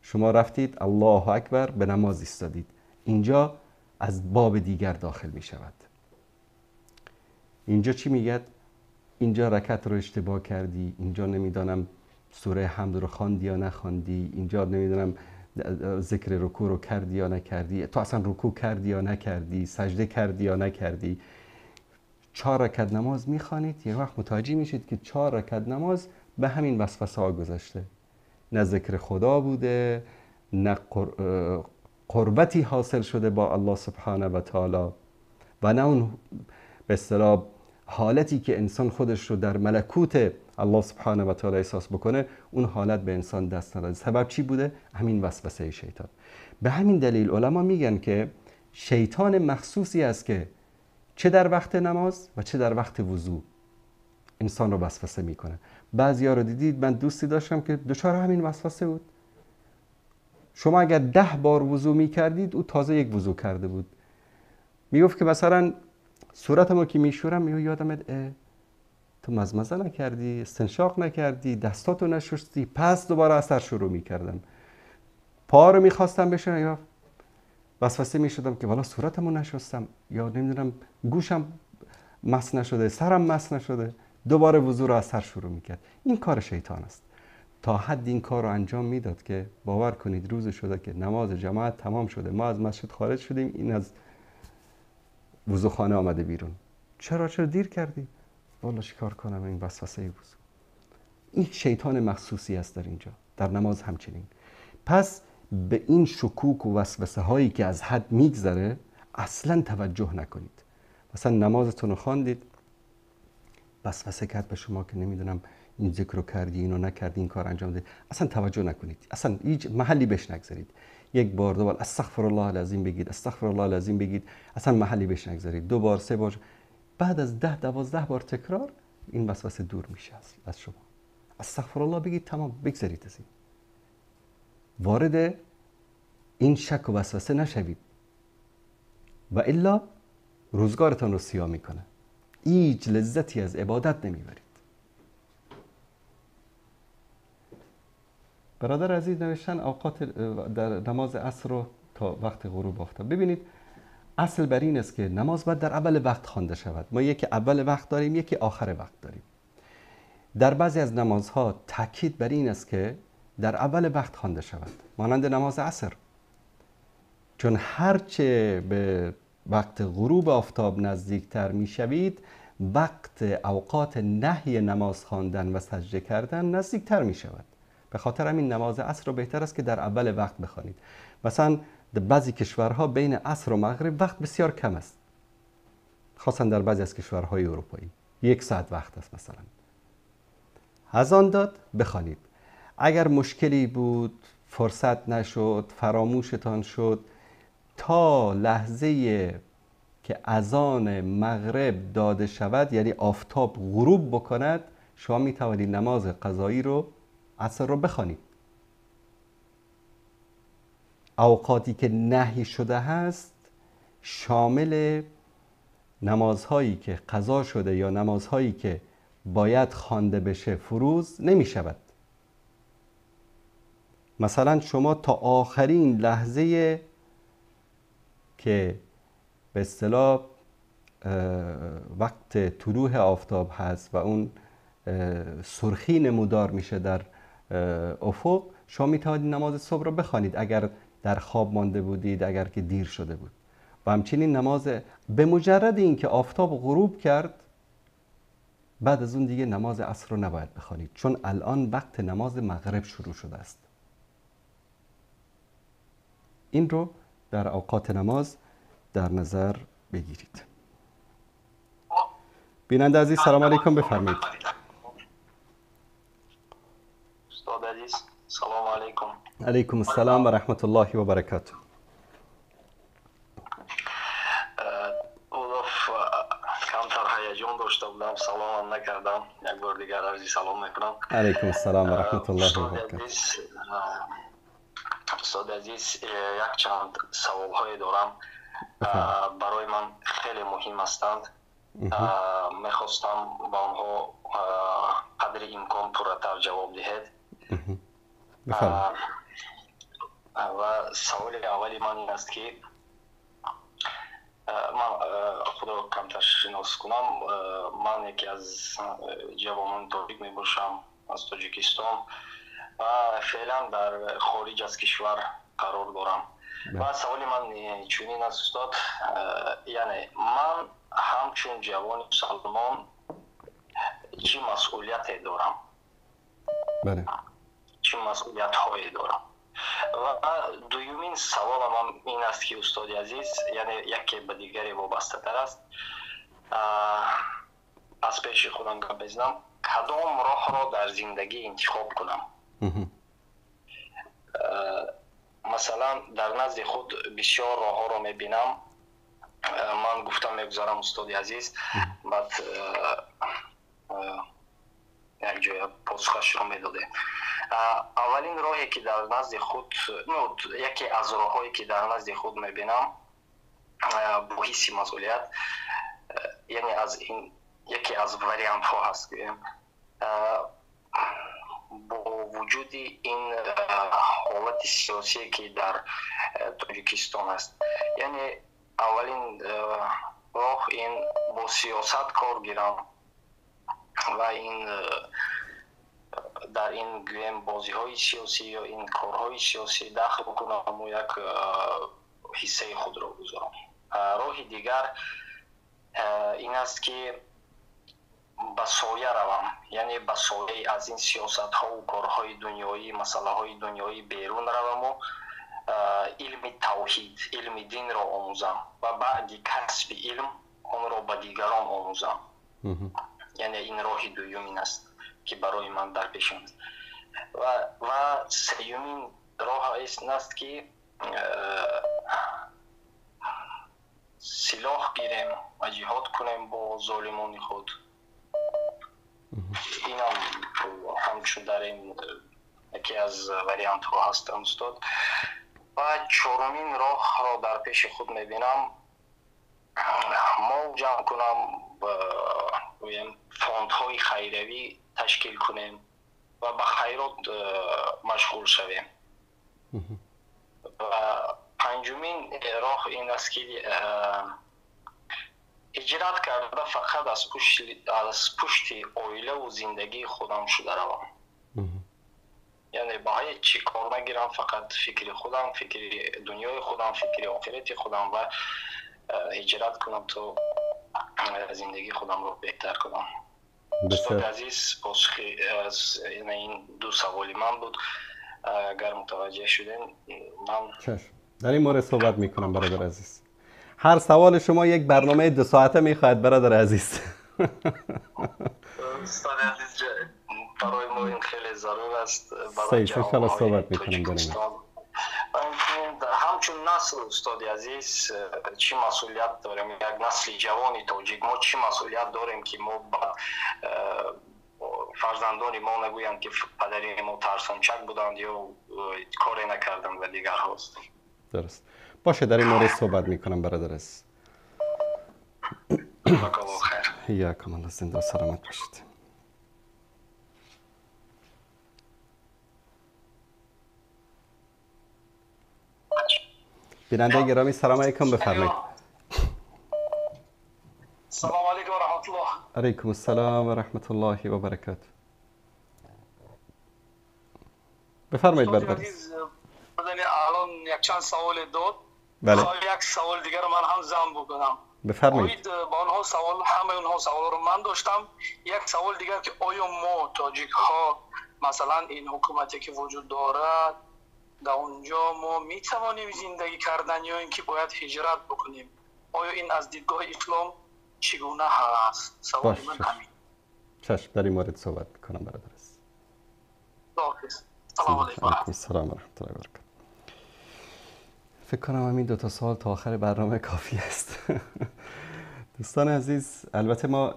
شما رفتید الله اکبر به نماز ایستادید، اینجا از باب دیگر داخل می شود. اینجا چی میگد؟ اینجا رکعت رو اشتباه کردی، اینجا نمیدانم سوره حمد رو خواندی یا نخواندی، اینجا نمیدانم ذکر رکوع رو کردی یا نکردی، تو اصلا رکوع کردی یا نکردی، سجده کردی یا نکردی. 4 رکعت نماز میخوانید، یه وقت متوجه میشید که 4 رکعت نماز به همین وسوسه ها گذشته، نه ذکر خدا بوده، نه قربتی حاصل شده با الله سبحانه و تعالی، و نه اون به اصطلاح حالتی که انسان خودش رو در ملکوت الله سبحانه و تعالی احساس بکنه، اون حالت به انسان دست نداده. سبب چی بوده؟ همین وسوسه شیطان. به همین دلیل علما میگن که شیطان مخصوصی است که چه در وقت نماز و چه در وقت وضو انسان رو وسوسه میکنه. بعضیا رو دیدید، من دوستی داشتم که دچار همین وسوسه بود. شما اگر 10 بار وضو میکردید، او تازه یک وضو کرده بود. میگفت که مثلا صورتمو که میشورم، میگه یادمت تو مزمزه نکردی، استنشاق نکردی، دستاتو نشستی. پس دوباره از سر شروع میکردم. پا رو میخواستم بشورم، یا وسوسه میشدم که والا صورتمو نشستم، یا نمیدونم گوشم مس نشده، سرم مس نشده. دوباره وضو رو از سر شروع میکرد. این کار شیطان است. تا حد این کار رو انجام میداد که باور کنید روز شده که نماز جماعت تمام شده، ما از مسجد خارج شدیم، این از وضوخانه آمده بیرون. چرا دیر کردی؟ والا چیکار کنم، این وسوسه وضو. این شیطان مخصوصی است در اینجا، در نماز همچنین. پس به این شکوک و وسوسه هایی که از حد میگذره اصلا توجه نکنید. مثلا نمازتون رو خواندید، وسوسه کرد به شما که نمیدونم این ذکر رو کردی، اینو نکردی، این کار انجام دادی، اصلا توجه نکنید، اصلا هیچ محلی بهش نگذارید. یک بار، دو بار استغفر الله العظیم بگید، استغفر الله العظیم بگید، اصلا محلی بهش نگذارید. دو بار، سه بار، بعد از 10 12 بار تکرار این وسوسه دور میشه از شما. استغفر الله بگید، تمام، بگذارید از این. وارد این شک و وسوسه نشوید و الا روزگارتان رو سیاه میکنه. هیچ لذتی از عبادت نمیبرید. برادر عزیز نوشتن اوقات در نماز عصر رو تا وقت غروب آفتاب. ببینید اصل بر این است که نماز باید در اول وقت خوانده شود. ما یکی اول وقت داریم، یکی آخر وقت داریم. در بعضی از نمازها تاکید بر این است که در اول وقت خوانده شود، مانند نماز عصر، چون هرچه به وقت غروب آفتاب نزدیکتر میشوید وقت اوقات نهی نماز خواندن و سجده کردن نزدیکتر میشود. به خاطر همین نماز عصر رو بهتر است که در اول وقت بخوانید. مثلا در بعضی کشورها بین عصر و مغرب وقت بسیار کم است، خاصا در بعضی از کشورهای اروپایی 1 ساعت وقت است مثلا. اذان داد بخوانید. اگر مشکلی بود، فرصت نشد، فراموشتان شد، تا لحظه که اذان مغرب داده شود، یعنی آفتاب غروب بکند، شما می توانید نماز قضایی رو، عصر رو بخوانید. اوقاتی که نهی شده هست شامل نمازهایی که قضا شده یا نمازهایی که باید خوانده بشه فروض نمی شود. مثلا شما تا آخرین لحظه که به اصطلاح وقت طلوع آفتاب هست و اون سرخی نمودار میشه در افق، شما میتوانید نماز صبح رو بخوانید اگر در خواب مانده بودید، اگر که دیر شده بود. و همچنین نماز به مجرد اینکه آفتاب غروب کرد بعد از اون دیگه نماز عصر رو نباید بخوانید، چون الان وقت نماز مغرب شروع شده است. این رو در اوقات نماز در نظر بگیرید. بیننده عزیز سلام علیکم، بفرمایید. استاد عزیز سلام علیکم. علیکم السلام و رحمت الله و برکاته. کمتر هیجان داشته بودم، سلام نکردم، یک بار دیگر عرض سلام میکنم. علیکم السلام و رحمت الله و برکاته. استاد عزیز یک چند سوال های دارم، برای من خیلی مهم هستند. میخواستم با آنها قدر امکان پرتر جواب دهید. و سوال اولی من این است که من خود را کمتر شناس کنم. من یکی از جوانان تاجیک می باشم از تاجیکستان و فعلا در خارج از کشور قرار دارم. و سوال من چنین است استاد، یعنی من همچون جوان مسلمان چه مسئولیتی دارم؟ بله. چه مسئولیت هایی دارم؟ و دومین سوال من این است که استاد عزیز، یعنی یکی به دیگری وابسته تر است، از پیش خودم گپ بزنم، کدام راه را در زندگی انتخاب کنم؟ مثلا در نزد خود بسیار راه ها را میبینم. من گفتم میگذارم استاد عزیز، بعد یک جای پاسخش رو میداده. اولین راهی که در نزد خود، یکی از راههایی که در نزد خود میبینم با حس مسئولیت، یعنی از این یکی از وریانت ها هست که با وجود این حالت سیاسی که در تاجیکستان است، یعنی اولین راه این با سیاست کار گیرم و این در این گویم بازی های سیاسی یا این کارهای سیاسی دخل بکنم و یک حصه خود را بگذارم. راه دیگر این است که به سایه روم، یعنی به سایه از این سیاست ها و کارهای دنیایی، مسئله های دنیایی بیرون روم و علم توحید، علم دین را آموزم و بعد کسب علم آن را به دیگران آموزم. یعنی این راه دوم است که برای من در پیش است. و سومین راه است که سلاح گیریم و جهاد کنیم با ظالمان خود. این هم همچون در این یکی از وریانت ها هست استاد. و چهارمین راه را در پیش خود میبینم، ما جمع کنم فاندهای خیروی تشکیل کنیم و به خیرات مشغول شویم. و پنجمین راه این است که هجرت کرده فقط از پشت عائله و زندگی خودم شده روم. یعنی با هیچ کار نگیرم، فقط فکر خودم، فکر دنیای خودم، فکر آخرت خودم و هجرت کنم تا زندگی خودم رو بهتر کنم. استاد عزیز، پاسخ از این دو سوال من بود. اگر متوجه شدین من چشم در این مورد صحبت میکنم برادر عزیز. هر سوال شما یک برنامه 2 ساعته میخواهد برادر عزیز. استاد عزیز، برای ما این خیلی ضرور است. برای صحبت میکنم در این همچون نسل استاد عزیز چی مسئولیت داریم؟ یک نسل جوانی تاجیک ما چی مسئولیت داریم که ما با فرزندان ما نگویند که پدری ما ترسانچک بودند یا کاری نکردند و دیگر هاست. درست باشه، در این مورد صحبت میکنم برادر عزیز. یا کاملا زنده و سلامت باشید. بیننده گرامی سلام علیکم، بفرمایید. سلام علیکم و رحمت الله. علیکم السلام و رحمت الله و برکاته. بفرمایید برادر. الان یک چند سوال داد. بله. یک سوال دیگر من هم زم بکنم. بفرمایید. با آنها سوال، همه اونها سوال رو من داشتم. یک سوال دیگر که آیا ما تاجیک ها مثلا این حکومتی که وجود دارد در اونجا ما می توانیم زندگی کردن یا اینکه باید هجرت بکنیم؟ آیا این از دیدگاه اسلام چگونه هست؟ سوال من همین. چشم، در این مورد صحبت میکنم برادر. سلام علیکم. علیکم السلام و رحمت الله و برکاته. فکر کنم همین 2 تا سوال تا آخر برنامه کافی است. دوستان عزیز، البته ما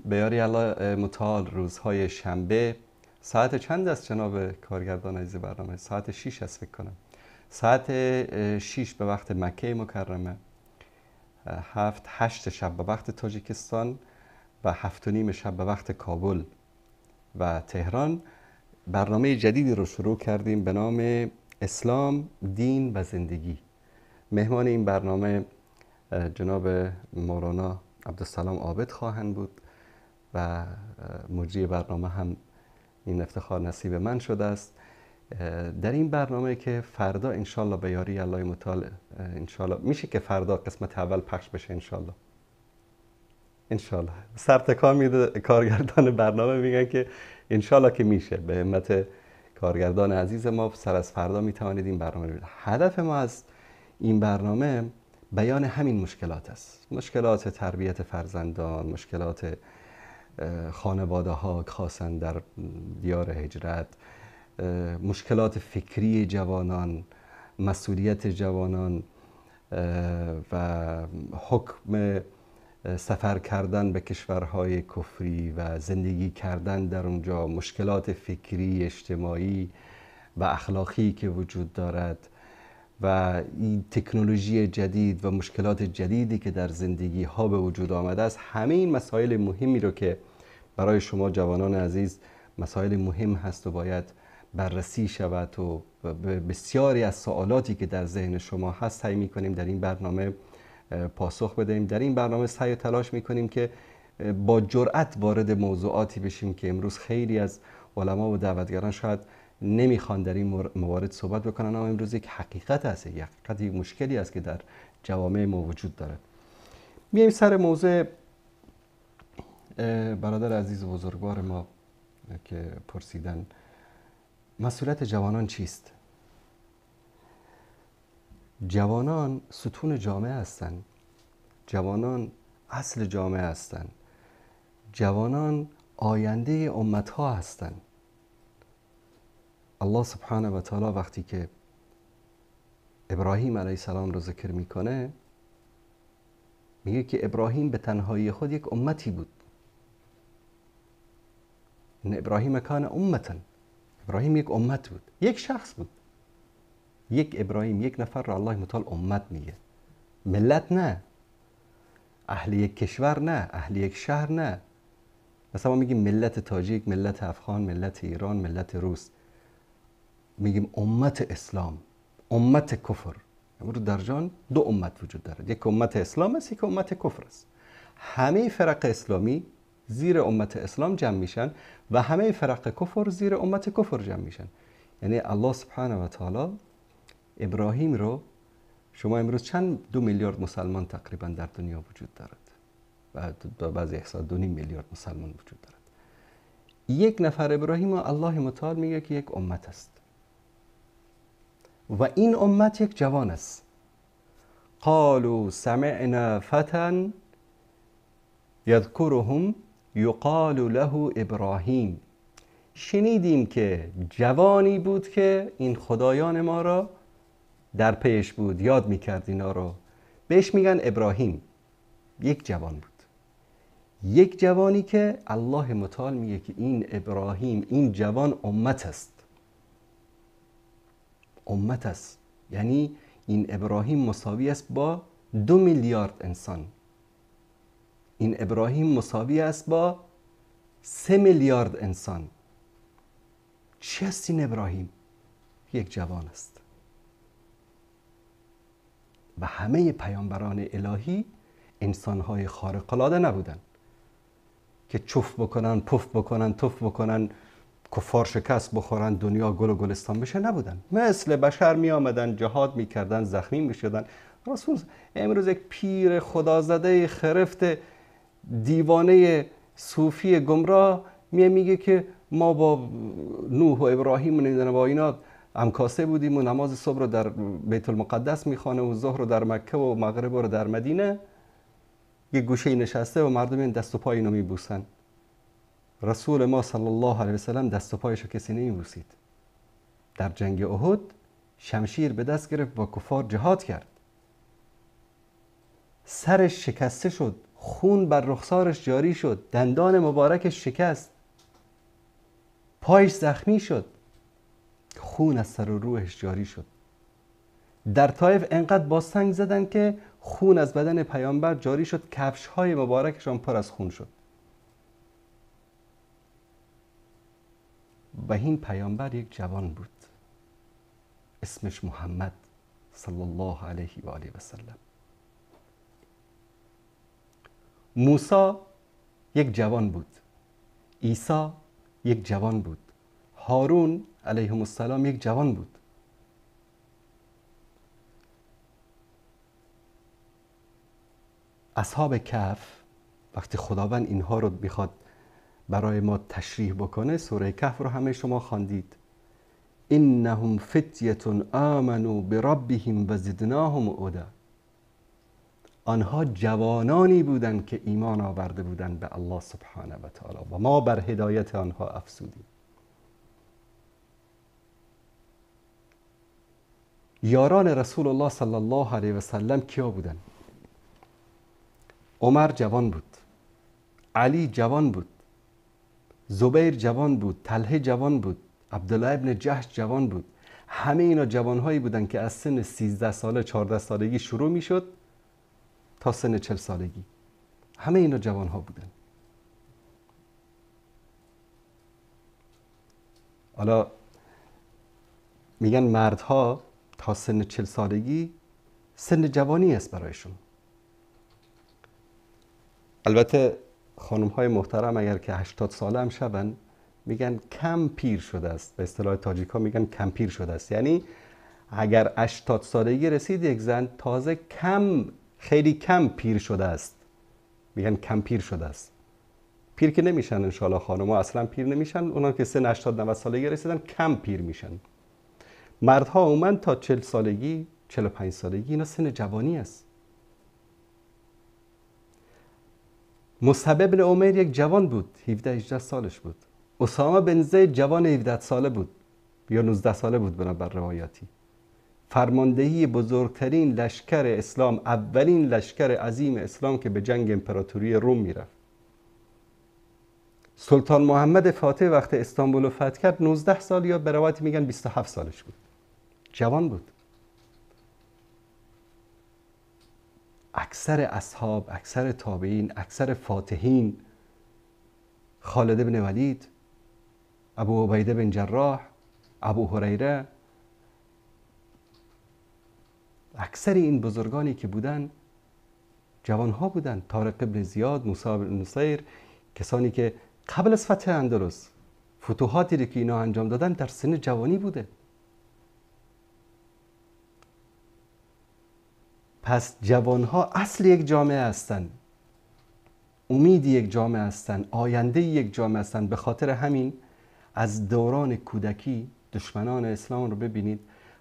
به یاری الله متعال روزهای شنبه ساعت چند است جناب کارگردان عزیز برنامه؟ ساعت 6 است فکر کنم. ساعت 6 به وقت مکه مکرمه، 7-8 شب به وقت تاجیکستان و 7:30 شب به وقت کابل و تهران برنامه جدیدی رو شروع کردیم به نام اسلام، دین و زندگی. مهمان این برنامه جناب مولانا عبدالسلام عابد خواهند بود و مجری برنامه هم این افتخار نصیب من شده است. در این برنامه که فردا انشالله به یاری الله متعال انشالله میشه که فردا قسمت اول پخش بشه انشالله. انشالله سر تکان میده کارگردان برنامه، میگن که انشالله که میشه. به همت کارگردان عزیز ما سر از فردا میتوانید این برنامه رو ببینید. هدف ما از این برنامه بیان همین مشکلات است. مشکلات تربیت فرزندان، مشکلات خانواده ها خاصا در دیار هجرت، مشکلات فکری جوانان، مسئولیت جوانان و حکم سفر کردن به کشورهای کفری و زندگی کردن در اونجا، مشکلات فکری، اجتماعی و اخلاقی که وجود دارد و این تکنولوژی جدید و مشکلات جدیدی که در زندگی ها به وجود آمده است. همه این مسائل مهمی رو که برای شما جوانان عزیز مسائل مهم هست و باید بررسی شود و بسیاری از سوالاتی که در ذهن شما هست سعی می‌کنیم در این برنامه پاسخ بدهیم. در این برنامه سعی و تلاش می‌کنیم که با جرأت وارد موضوعاتی بشیم که امروز خیلی از علما و دعوتگران شاید نمیخوان در این موارد صحبت بکنن، اما امروز یک حقیقت است، یک حقیقت، یک مشکلی است که در جوامع ما وجود داره. میایم سر موضوع برادر عزیز و بزرگوار ما که پرسیدن مسئولیت جوانان چیست؟ جوانان ستون جامعه هستند. جوانان اصل جامعه هستند. جوانان آینده امت ها هستند. الله سبحانه و تعالی وقتی که ابراهیم علیه السلام رو ذکر میکنه میگه که ابراهیم به تنهایی خود یک امتی بود. ان ابراهیم کان امتا، ابراهیم یک امت بود، یک شخص بود. یک ابراهیم، یک نفر را الله متعال امت میگه، ملت نه، اهل یک کشور نه، اهل یک شهر نه. مثلا ما میگیم ملت تاجیک، ملت افغان، ملت ایران، ملت روس. میگیم امت اسلام، امت کفر. امروز در جهان دو امت وجود دارد، یک امت اسلام است، یک امت کفر است. همه فرق اسلامی زیر امت اسلام جمع میشن و همه فرق کفر زیر امت کفر جمع میشن. یعنی الله سبحانه و تعالی ابراهیم رو، شما امروز چند 2 میلیارد مسلمان تقریبا در دنیا وجود دارد و بعضی احصا 2.5 میلیارد مسلمان وجود دارد. یک نفر ابراهیم الله متعال میگه که یک امت است و این امت یک جوان است. قالوا سمعنا فتى یذکرهم یقال له ابراهیم. شنیدیم که جوانی بود که این خدایان ما را در پیش بود، یاد میکرد اینا رو، بهش میگن ابراهیم. یک جوان بود، یک جوانی که الله متعال میگه که این ابراهیم، این جوان امت است. امت است، یعنی این ابراهیم مساوی است با 2 میلیارد انسان. این ابراهیم مساوی است با 3 میلیارد انسان. چی است این ابراهیم؟ یک جوان است. و همه پیامبران الهی انسانهای خارق العاده نبودند که چف بکنن، پف بکنن، تف بکنن، کفار شکست بخورن، دنیا گل و گلستان بشه، نبودن. مثل بشر می آمدن، جهاد می کردن، زخمی می شدن. رسول امروز یک پیر خدازده خرفت دیوانه صوفی گمراه میگه که ما با نوح و ابراهیم و نمیدونم با اینا همکاسه بودیم و نماز صبح رو در بیت المقدس میخوانه و ظهر رو در مکه و مغرب رو در مدینه، یک گوشه نشسته و مردم این دست و پای اینو میبوسن. رسول ما صلی الله علیه وسلم دست و پایش رو کسی نمیبوسید. در جنگ احد شمشیر به دست گرفت، با کفار جهاد کرد، سرش شکسته شد، خون بر رخسارش جاری شد، دندان مبارکش شکست، پایش زخمی شد، خون از سر و روحش جاری شد. در طایف انقدر با سنگ زدن که خون از بدن پیامبر جاری شد، کفش‌های مبارکشان پر از خون شد. و این پیامبر یک جوان بود، اسمش محمد صلی الله علیه و آله و سلم. موسی یک جوان بود، عیسی یک جوان بود، هارون علیهم السلام یک جوان بود. اصحاب کهف وقتی خداوند اینها رو میخواد برای ما تشریح بکنه، سوره کهف رو همه شما خواندید. انهم فتیه آمنوا بربهم و زدناهم هدی. آنها جوانانی بودند که ایمان آورده بودند به الله سبحانه و تعالی و ما بر هدایت آنها افزودیم. یاران رسول الله صلی الله علیه و سلم کیا بودند؟ عمر جوان بود، علی جوان بود، زبیر جوان بود، طلحه جوان بود، عبدالله ابن جحش جوان بود. همه اینا جوانهایی بودند که از سن 13 ساله 14 سالگی شروع میشد تا سن 40 سالگی. همه اینا جوانها بودند. حالا میگن مردها تا سن 40 سالگی سن جوانی است برایشون. البته خانم های محترم اگر که 80 ساله هم شون میگن کم پیر شده است. به اصطلاح تاجیک ها میگن کم پیر شده است. یعنی اگر 80 سالگی رسید یک زن تازه کم، خیلی کم پیر شده است. میگن کم پیر شده است. پیر که نمیشن انشالله، خانم ها اصلا پیر نمیشن. اونا که سن 80 90 سالگی رسیدن کم پیر میشن. مردها عموما تا 40 سالگی 45 سالگی اینا سن جوانی است. مصعب بن عمیر یک جوان بود، 17-18 سالش بود. اسامه بن زید جوان 17 ساله بود یا 19 ساله بود بنابر روایاتی. فرماندهی بزرگترین لشکر اسلام، اولین لشکر عظیم اسلام که به جنگ امپراتوری روم میرفت. سلطان محمد فاتح وقت استانبول رو فتح کرد 19 سال یا به روایت میگن 27 سالش بود، جوان بود. اکثر اصحاب، اکثر تابعین، اکثر فاتحین، خالد بن ولید، ابو عبیده بن جراح، ابو هریره، اکثر این بزرگانی که بودن جوانها بودن. طارق بن زیاد، موسی بن نصیر، کسانی که قبل از فتح اندلس فتوحاتی که اینا انجام دادن در سن جوانی بوده. پس جوانها اصل یک جامعه هستند، امید یک جامعه هستند، آینده یک جامعه هستند. به خاطر همین از دوران کودکی دشمنان اسلام رو ببینید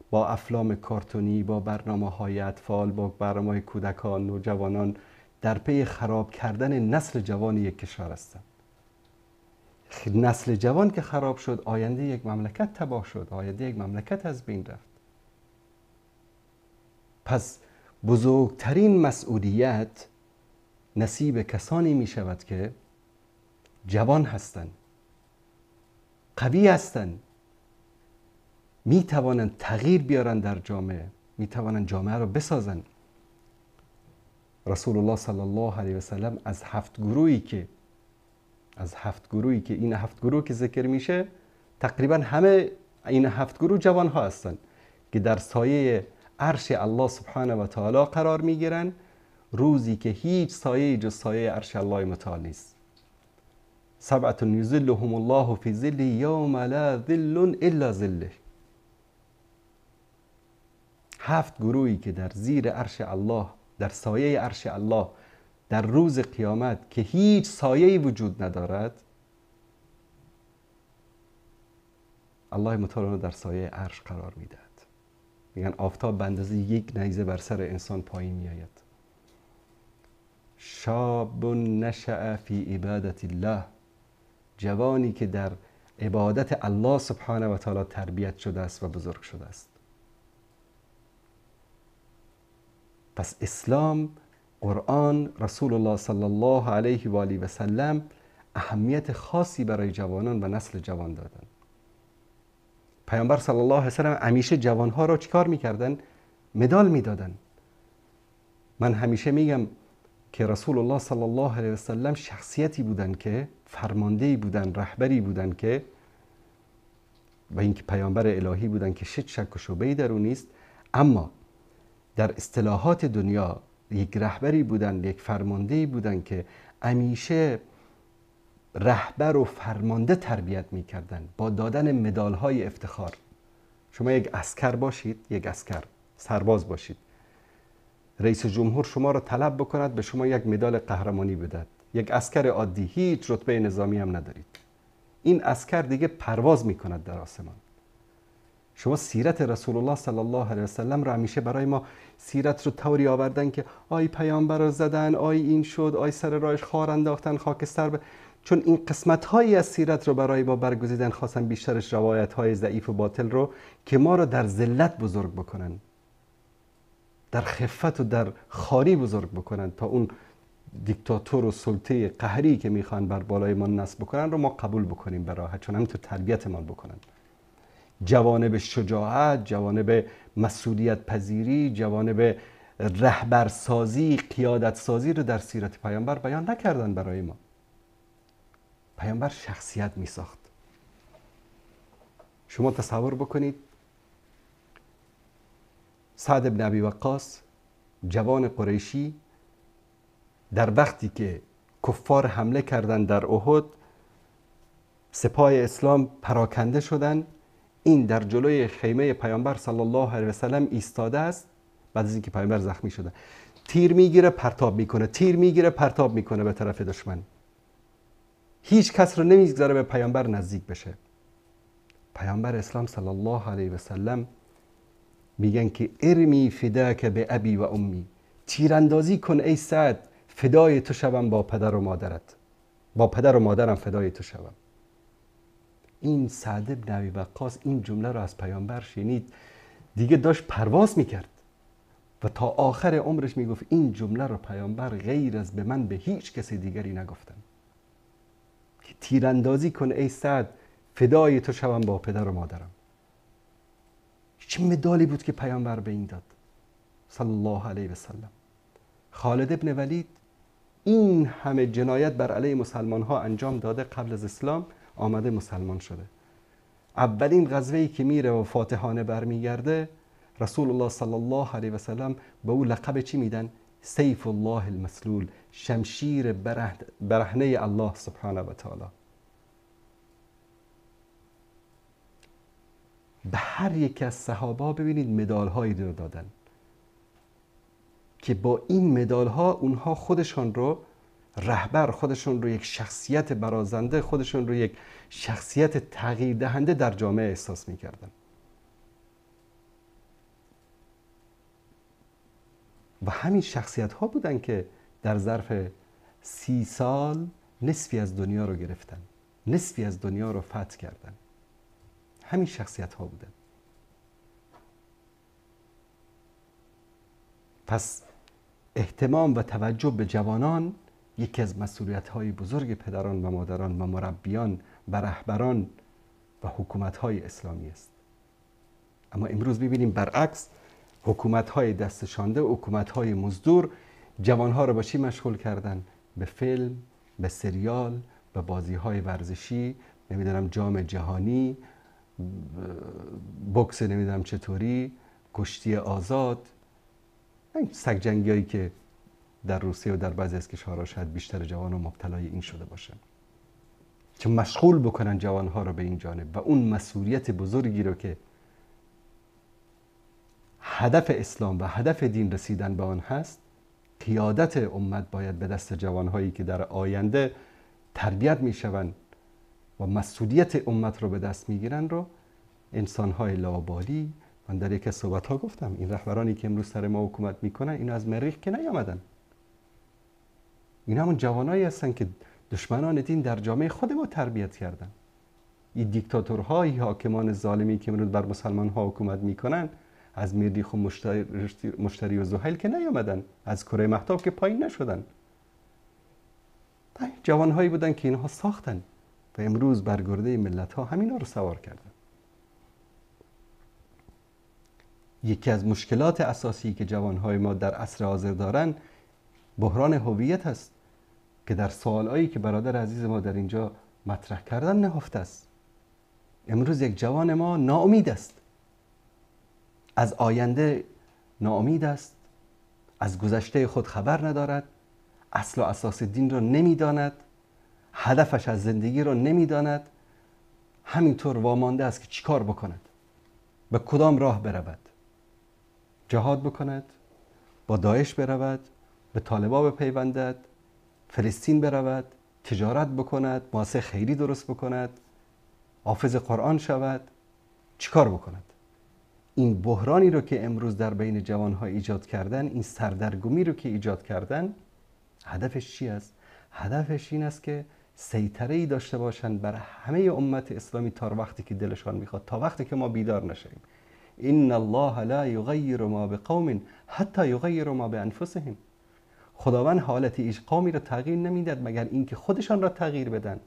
با افلام کارتونی، با برنامه‌های اطفال، با برنامه‌های کودکان، نوجوانان، در پی خراب کردن نسل جوان یک کشور هستند. نسل جوان که خراب شد، آینده یک مملکت تباه شد، آینده یک مملکت از بین رفت. پس بزرگترین مسئولیت نصیب کسانی می شود که جوان هستند، قوی هستند، می توانند تغییر بیارن در جامعه، می توانند جامعه را بسازند. رسول الله صلی الله علیه و سلم از هفت گروهی که این هفت گروه که ذکر میشه، تقریبا همه این هفت گروه جوان ها هستند که در سایه عرش الله سبحانه و تعالی قرار میگیرن، روزی که هیچ سایه جز سایه عرش الله متعال نیست. سبعة یظلهم الله فی ظله یوم لا ظل الا ظله. هفت گروهی که در زیر عرش الله، در سایه عرش الله، در روز قیامت که هیچ سایه‌ای وجود ندارد، الله متعال را در سایه عرش قرار میدهد. میگن آفتاب به اندازه یک نیزه بر سر انسان پایین میآید. شاب نشأ فی عبادت الله، جوانی که در عبادت الله سبحانه و تعالی تربیت شده است و بزرگ شده است. پس اسلام، قرآن، رسول الله صلی الله علیه و آله و سلم اهمیت خاصی برای جوانان و نسل جوان دادن. پیامبر صلی الله علیه و سلم همیشه جوانها را چیکار میکردن؟ مدال میدادن. من همیشه میگم که رسول الله صلی الله علیه و سلم شخصیتی بودن که فرماندهی بودن، رهبری بودن که و اینکه پیامبر الهی بودن که شک و شبهه‌ای در او نیست، اما در اصطلاحات دنیا یک رهبری بودن، یک فرماندهی بودن که همیشه رهبر و فرمانده تربیت می‌کردن با دادن مدال‌های افتخار. شما یک عسکر باشید، یک عسکر سرباز باشید، رئیس جمهور شما را طلب بکند به شما یک مدال قهرمانی بدهد. یک عسکر عادی، هیچ رتبه نظامی هم ندارید، این عسکر دیگه پرواز می‌کند در آسمان. شما سیرت رسول الله صلی الله علیه و سلم را همیشه برای ما سیرت رو طوری آوردن که آی پیامبر رو زدن، آی این شد، آی سر راهش خار انداختن، خاکستر چون این قسمت هایی از سیرت رو برای ما برگزیدن، خواستن بیشترش روایت های ضعیف و باطل رو که ما رو در ذلت بزرگ بکنن، در خفت و در خاری بزرگ بکنن، تا اون دیکتاتور و سلطه قهری که میخوان بر بالای ما نصب بکنن رو ما قبول بکنیم به راحت، چون همینطور تربیتمان بکنن. جوانب شجاعت، جوانب مسئولیت پذیری، جوانب رهبرسازی، قیادت سازی رو در سیرت پیامبر بیان نکردن برای ما. پیامبر شخصیت می ساخت. شما تصور بکنید سعد بن ابی وقاص، جوان قریشی، در وقتی که کفار حمله کردند در احد، سپاه اسلام پراکنده شدند، این در جلوی خیمه پیامبر صلی الله علیه و سلم ایستاده است. بعد از اینکه پیامبر زخمی شده، تیر میگیره پرتاب میکنه، تیر میگیره پرتاب میکنه به طرف دشمن. هیچ کس رو نمیگذاره به پیامبر نزدیک بشه. پیامبر اسلام صلی الله علیه و سلم میگن که ارمی فداک به ابی و امی، تیراندازی کن ای سعد، فدای تو شوم با پدر و مادرت، با پدر و مادرم فدای تو شوم. این سعد بن ابی وقاص این جمله رو از پیامبر شنید، دیگه داشت پرواز میکرد و تا آخر عمرش میگفت این جمله رو پیامبر غیر از به من به هیچ کسی دیگری نگفتن، که تیراندازی کن ای سعد، فدای تو شوم با پدر و مادرم. چه مدالی بود که پیامبر به این داد صلی الله علیه و سلم. خالد ابن ولید این همه جنایت بر علیه مسلمان ها انجام داده قبل از اسلام، آمده مسلمان شده. اولین غزوه‌ای که میره و فاتحانه برمیگرده، رسول الله صلی الله علیه و سلم به او لقب چی میدن؟ سیف الله المسلول، شمشیر برهنه الله سبحانه و تعالی. به هر یک از صحابه ببینید مدال هایی رو دادن که با این مدال ها اونها خودشان رو رهبر، خودشون رو یک شخصیت برازنده، خودشون رو یک شخصیت تغییر دهنده در جامعه احساس میکردن. و همین شخصیت ها بودن که در ظرف 30 سال نصفی از دنیا رو گرفتن، نصفی از دنیا رو فتح کردن. همین شخصیت ها بودن. پس اهتمام و توجه به جوانان یکی از مسئولیت های بزرگ پدران و مادران و مربیان و رهبران و حکومت های اسلامی است. اما امروز می‌بینیم برعکس، حکومت های دستشانده، حکومت های مزدور جوانها رو با چی مشغول کردن؟ به فیلم، به سریال، به بازی های ورزشی، نمیدونم جام جهانی، بوکس نمیدونم چطوری، کشتی آزاد، این سگ جنگی که در روسیه و در بعضی از کشورها شاید بیشتر جوانان مبتلای این شده باشن، که مشغول بکنن جوانها رو به این جانب و اون مسئولیت بزرگی رو که هدف اسلام و هدف دین رسیدن به آن هست، قیادت امت باید به دست جوانهایی که در آینده تربیت میشوند و مسئولیت امت رو به دست میگیرن رو انسانهای لاابالی. من در یک از صحبت‌ها گفتم این رهبرانی که امروز سر ما حکومت میکنن اینا از مریخ که نیامدن، اینا همون جوانایی هستن که دشمنان دین در جامعه خود ما تربیت کردن. این دیکتاتورهای حاکمان ظالمی که امروز بر مسلمان ها حکومت میکنن از مریخ و مشتری و زحل که نیامدن، از کره مهتاب که پایین نشدن، جوانهایی بودن که اینها ساختن و امروز بر گرده ملت ها همینا رو سوار کردن. یکی از مشکلات اساسی که جوانهای ما در عصر حاضر دارن بحران هویت است که در سوالایی که برادر عزیز ما در اینجا مطرح کردن نهفته است. امروز یک جوان ما ناامید است، از آینده ناامید است، از گذشته خود خبر ندارد، اصل و اساس دین را نمیداند، هدفش از زندگی را نمیداند، همینطور وامانده است که چیکار بکند، به کدام راه برود، جهاد بکند، با داعش برود، به طالبا بپیوندد، فلسطین برود، تجارت بکند، مؤسسه خیری درست بکند، حافظ قرآن شود، چیکار بکند؟ این بحرانی رو که امروز در بین جوانها ایجاد کردن، این سردرگمی رو که ایجاد کردن، هدفش چی است؟ هدفش این است که سیطره‌ای داشته باشند بر همه امت اسلامی تا وقتی که دلشان میخواد، تا وقتی که ما بیدار نشیم. ان الله لا یغیر ما بقوم حتی یغیروا ما بانفسهم. خداوند حالت هیچ قومی را تغییر نمیداد مگر اینکه خودشان را تغییر بدن.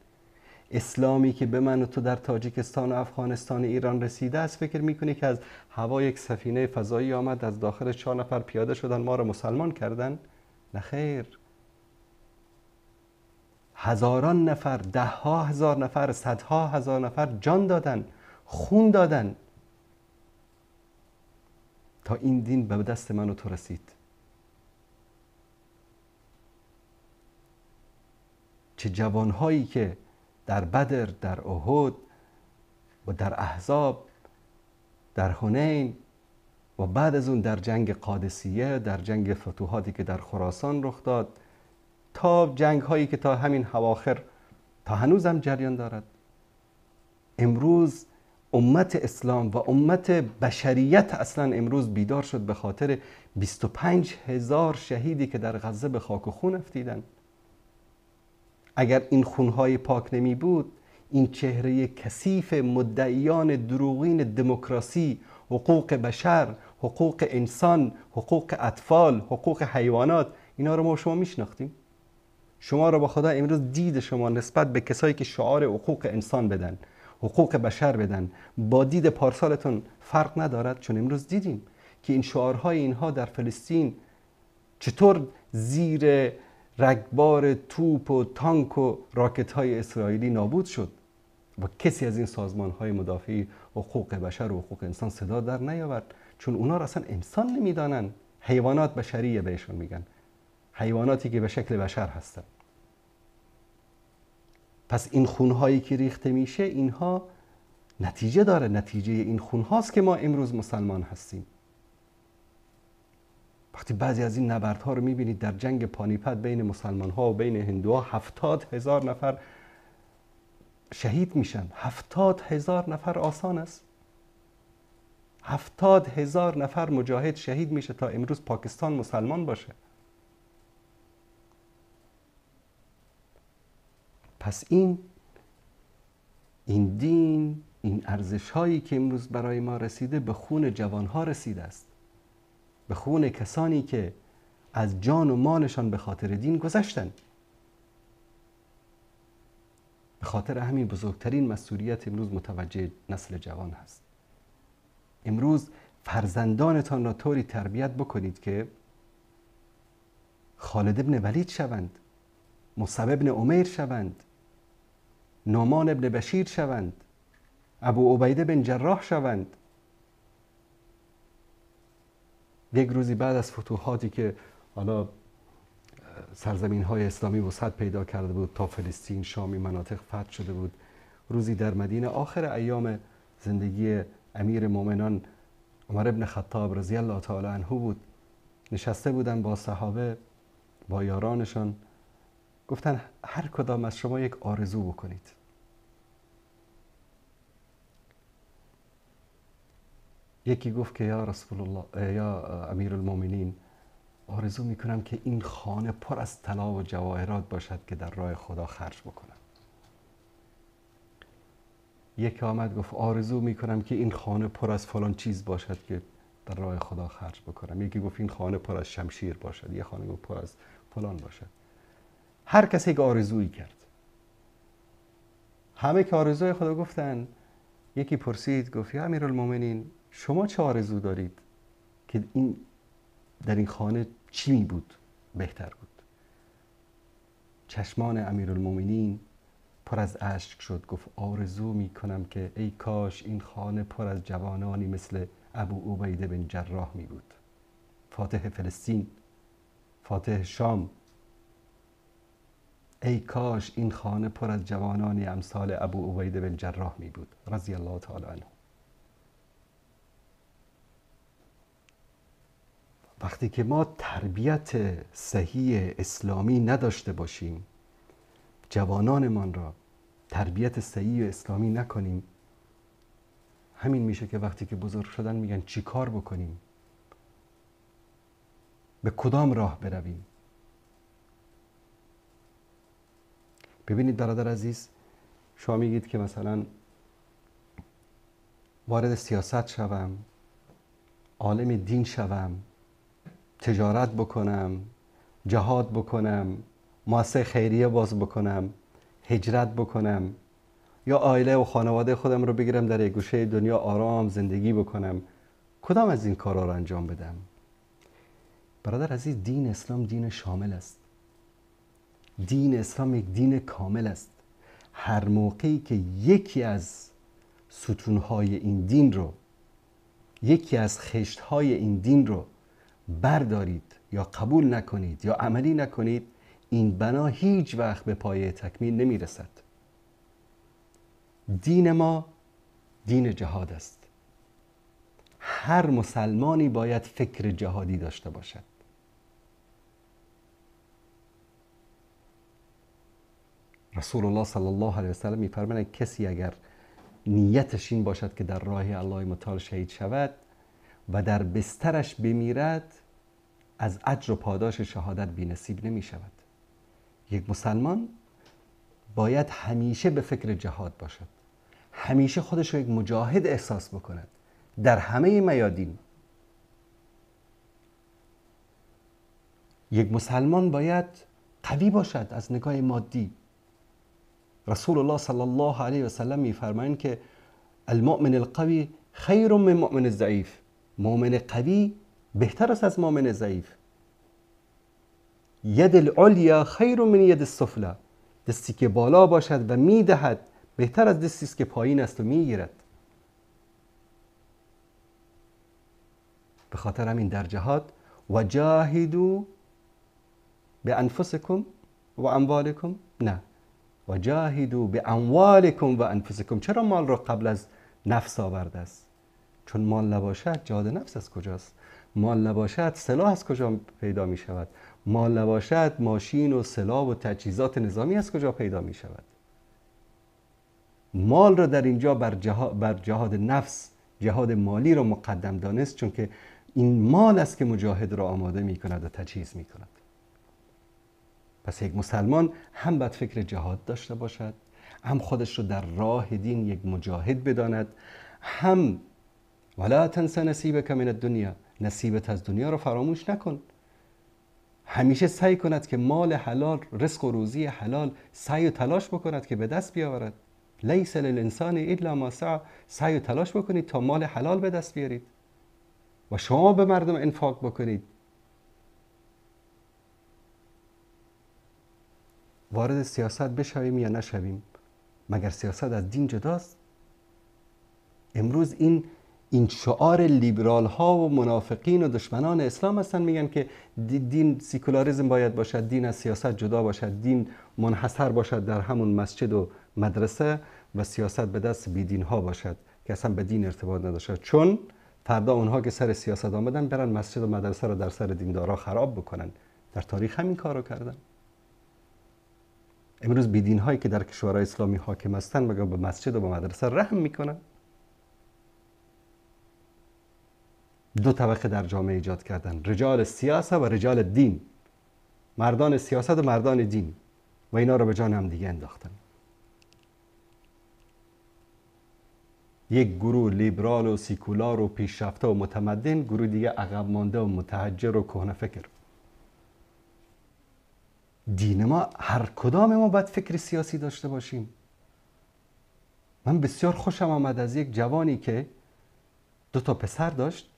اسلامی که به من و تو در تاجیکستان و افغانستان و ایران رسیده است، فکر میکنی که از هوا یک سفینه فضایی آمد، از داخل 4 نفر پیاده شدن، ما را مسلمان کردن؟ نه خیر، هزاران نفر، ده ها هزار نفر، صدها هزار نفر جان دادن، خون دادن تا این دین به دست من و تو رسید. چه جوانهایی که در بدر، در احد و در احزاب، در حنین و بعد از اون در جنگ قادسیه، در جنگ فتوحاتی که در خراسان رخ داد، تا جنگ هایی که تا همین اواخر تا هنوز هم جریان دارد. امروز امت اسلام و امت بشریت اصلا امروز بیدار شد به خاطر 25,000 شهیدی که در غزه به خاک و خون افتیدن. اگر این خونهای پاک نمی بود، این چهره کثیف مدعیان دروغین دموکراسی، حقوق بشر، حقوق انسان، حقوق اطفال، حقوق حیوانات، اینا رو ما شما میشناختیم. شما رو با خدا امروز دید شما نسبت به کسایی که شعار حقوق انسان بدن، حقوق بشر بدن، با دید پارسالتون فرق ندارد. چون امروز دیدیم که این شعارهای اینها در فلسطین چطور زیر رگبار توپ و تانک و راکت های اسرائیلی نابود شد و کسی از این سازمان های مدافعی حقوق بشر و حقوق انسان صدا در نیاورد، چون اونا را اصلا انسان نمیدانن، حیوانات بشریه بهشون میگن، حیواناتی که به شکل بشر هستن. پس این خونهایی که ریخته میشه اینها نتیجه داره، نتیجه این خونهاست که ما امروز مسلمان هستیم. وقتی بعضی از این نبردها رو میبینید در جنگ پانیپت بین مسلمان ها و بین هندوها 70,000 نفر شهید میشن. 70,000 نفر آسان است؟ 70,000 نفر مجاهد شهید میشه تا امروز پاکستان مسلمان باشه. پس این دین، این ارزش هایی که امروز برای ما رسیده به خون جوان ها رسیده است، به خون کسانی که از جان و مالشان به خاطر دین گذشتن. به خاطر همین بزرگترین مسئولیت امروز متوجه نسل جوان هست. امروز فرزندانتان را طوری تربیت بکنید که خالد ابن ولید شوند، مصعب ابن عمیر شوند، نعمان ابن بشیر شوند، ابو عبیده بن جراح شوند. یک روزی بعد از فتوحاتی که حالا سرزمین های اسلامی وسعت پیدا کرده بود تا فلسطین، شامی، مناطق فتح شده بود، روزی در مدینه آخر ایام زندگی امیر مومنان عمر ابن خطاب رضی الله تعالی عنه بود، نشسته بودن با صحابه، با یارانشان، گفتن هر کدام از شما یک آرزو بکنید. یکی گفت که یا رسول الله، یا امیرالمومنین، آرزو میکنم که این خانه پر از طلا و جواهرات باشد که در راه خدا خرج بکنم. یکی آمد گفت آرزو میکنم که این خانه پر از فلان چیز باشد که در راه خدا خرج بکنم. یکی گفت این خانه پر از شمشیر باشد، یه خانه گفت پر از فلان باشد. هر کسی یک آرزویی کرد. همه که آرزوی خدا گفتن، یکی پرسید گفت یا امیرالمومنین شما چه آرزو دارید که این در این خانه چی می بود بهتر بود؟ چشمان امیرالمومنین پر از اشک شد. گفت آرزو می کنم که ای کاش این خانه پر از جوانانی مثل ابو عبیده بن جراح می بود، فاتح فلسطین، فاتح شام. ای کاش این خانه پر از جوانانی امثال ابو عبیده بن جراح می بود رضی الله تعالی عنه. وقتی که ما تربیت صحیح اسلامی نداشته باشیم، جوانانمان را تربیت صحیح اسلامی نکنیم، همین میشه که وقتی که بزرگ شدن میگن چی کار بکنیم، به کدام راه برویم. ببینید برادر عزیز، شما میگید که مثلا وارد سیاست شوم، عالم دین شوم، تجارت بکنم، جهاد بکنم، مؤسسه خیریه باز بکنم، هجرت بکنم، یا عائله و خانواده خودم رو بگیرم در یک گوشه دنیا آرام زندگی بکنم، کدام از این کارا رو انجام بدم؟ برادر عزیز، دین اسلام دین شامل است. دین اسلام یک دین کامل است. هر موقعی که یکی از ستونهای این دین رو، یکی از خشتهای این دین رو بردارید یا قبول نکنید یا عملی نکنید، این بنا هیچ وقت به پایه تکمیل نمیرسد. دین ما دین جهاد است. هر مسلمانی باید فکر جهادی داشته باشد. رسول الله صلی الله علیه وسلم میفرمایند کسی اگر نیتش این باشد که در راه الله متعال شهید شود و در بسترش بمیرد، از اجر و پاداش شهادت بی نصیب نمی شود. یک مسلمان باید همیشه به فکر جهاد باشد، همیشه خودش رو یک مجاهد احساس بکند در همه میادین. یک مسلمان باید قوی باشد از نگاه مادی. رسول الله صلی الله علیه و سلم میفرمایند که المؤمن القوی خیر من مؤمن الضعیف. مؤمن قوی بهتر است از مؤمن ضعیف. ید العلیا خیر من ید السفلی. دستی که بالا باشد و میدهد بهتر از دستی است که پایین است و میگیرد. به خاطر همین در جهاد و جاهدوا بانفسکم و اموالکم، نه، و جاهدوا باموالکم و انفسکم. چرا مال را قبل از نفس آورده است؟ چون مال نباشد جهاد نفس از کجاست؟ مال نباشد سلاح از کجا پیدا می شود؟ مال نباشد ماشین و سلاح و تجهیزات نظامی از کجا پیدا می شود؟ مال را در اینجا بر جهاد نفس، جهاد مالی را مقدم دانست، چون که این مال است که مجاهد را آماده می کند و تجهیز می کند. پس یک مسلمان هم باید فکر جهاد داشته باشد، هم خودش رو در راه دین یک مجاهد بداند، هم ولا تنس نصیبک من الدنیا، نصیبت از دنیا رو فراموش نکن. همیشه سعی کند که مال حلال، رزق و روزی حلال، سعی و تلاش بکند که به دست بیاورد. لیس للانسان الا ما سعی. سعی و تلاش بکنید تا مال حلال به دست بیارید و شما به مردم انفاق بکنید. وارد سیاست بشویم یا نشویم؟ مگر سیاست از دین جداست؟ امروز این شعار لیبرال ها و منافقین و دشمنان اسلام هستن، میگن که دین سیکولاریسم باید باشد، دین از سیاست جدا باشد، دین منحصر باشد در همون مسجد و مدرسه و سیاست به دست بیدین ها باشد که اصلا به دین ارتباط نداشت. چون فردا اونها که سر سیاست آمدن برن مسجد و مدرسه رو در سر دیندارا خراب بکنن. در تاریخ همین کارو کردن. امروز بیدین هایی که در کشورهای اسلامی حاکم هستن مگر به مسجد و به مدرسه رحم میکنن؟ دو طبقه در جامعه ایجاد کردن، رجال سیاست و رجال دین، مردان سیاست و مردان دین، و اینا رو به جان هم دیگه انداختن. یک گروه لیبرال و سیکولار و پیشرفته و متمدن، گروه دیگه عقب مانده و متحجر و کهنه فکر. دین ما، هر کدام ما باید فکر سیاسی داشته باشیم. من بسیار خوشم آمد از یک جوانی که دو تا پسر داشت.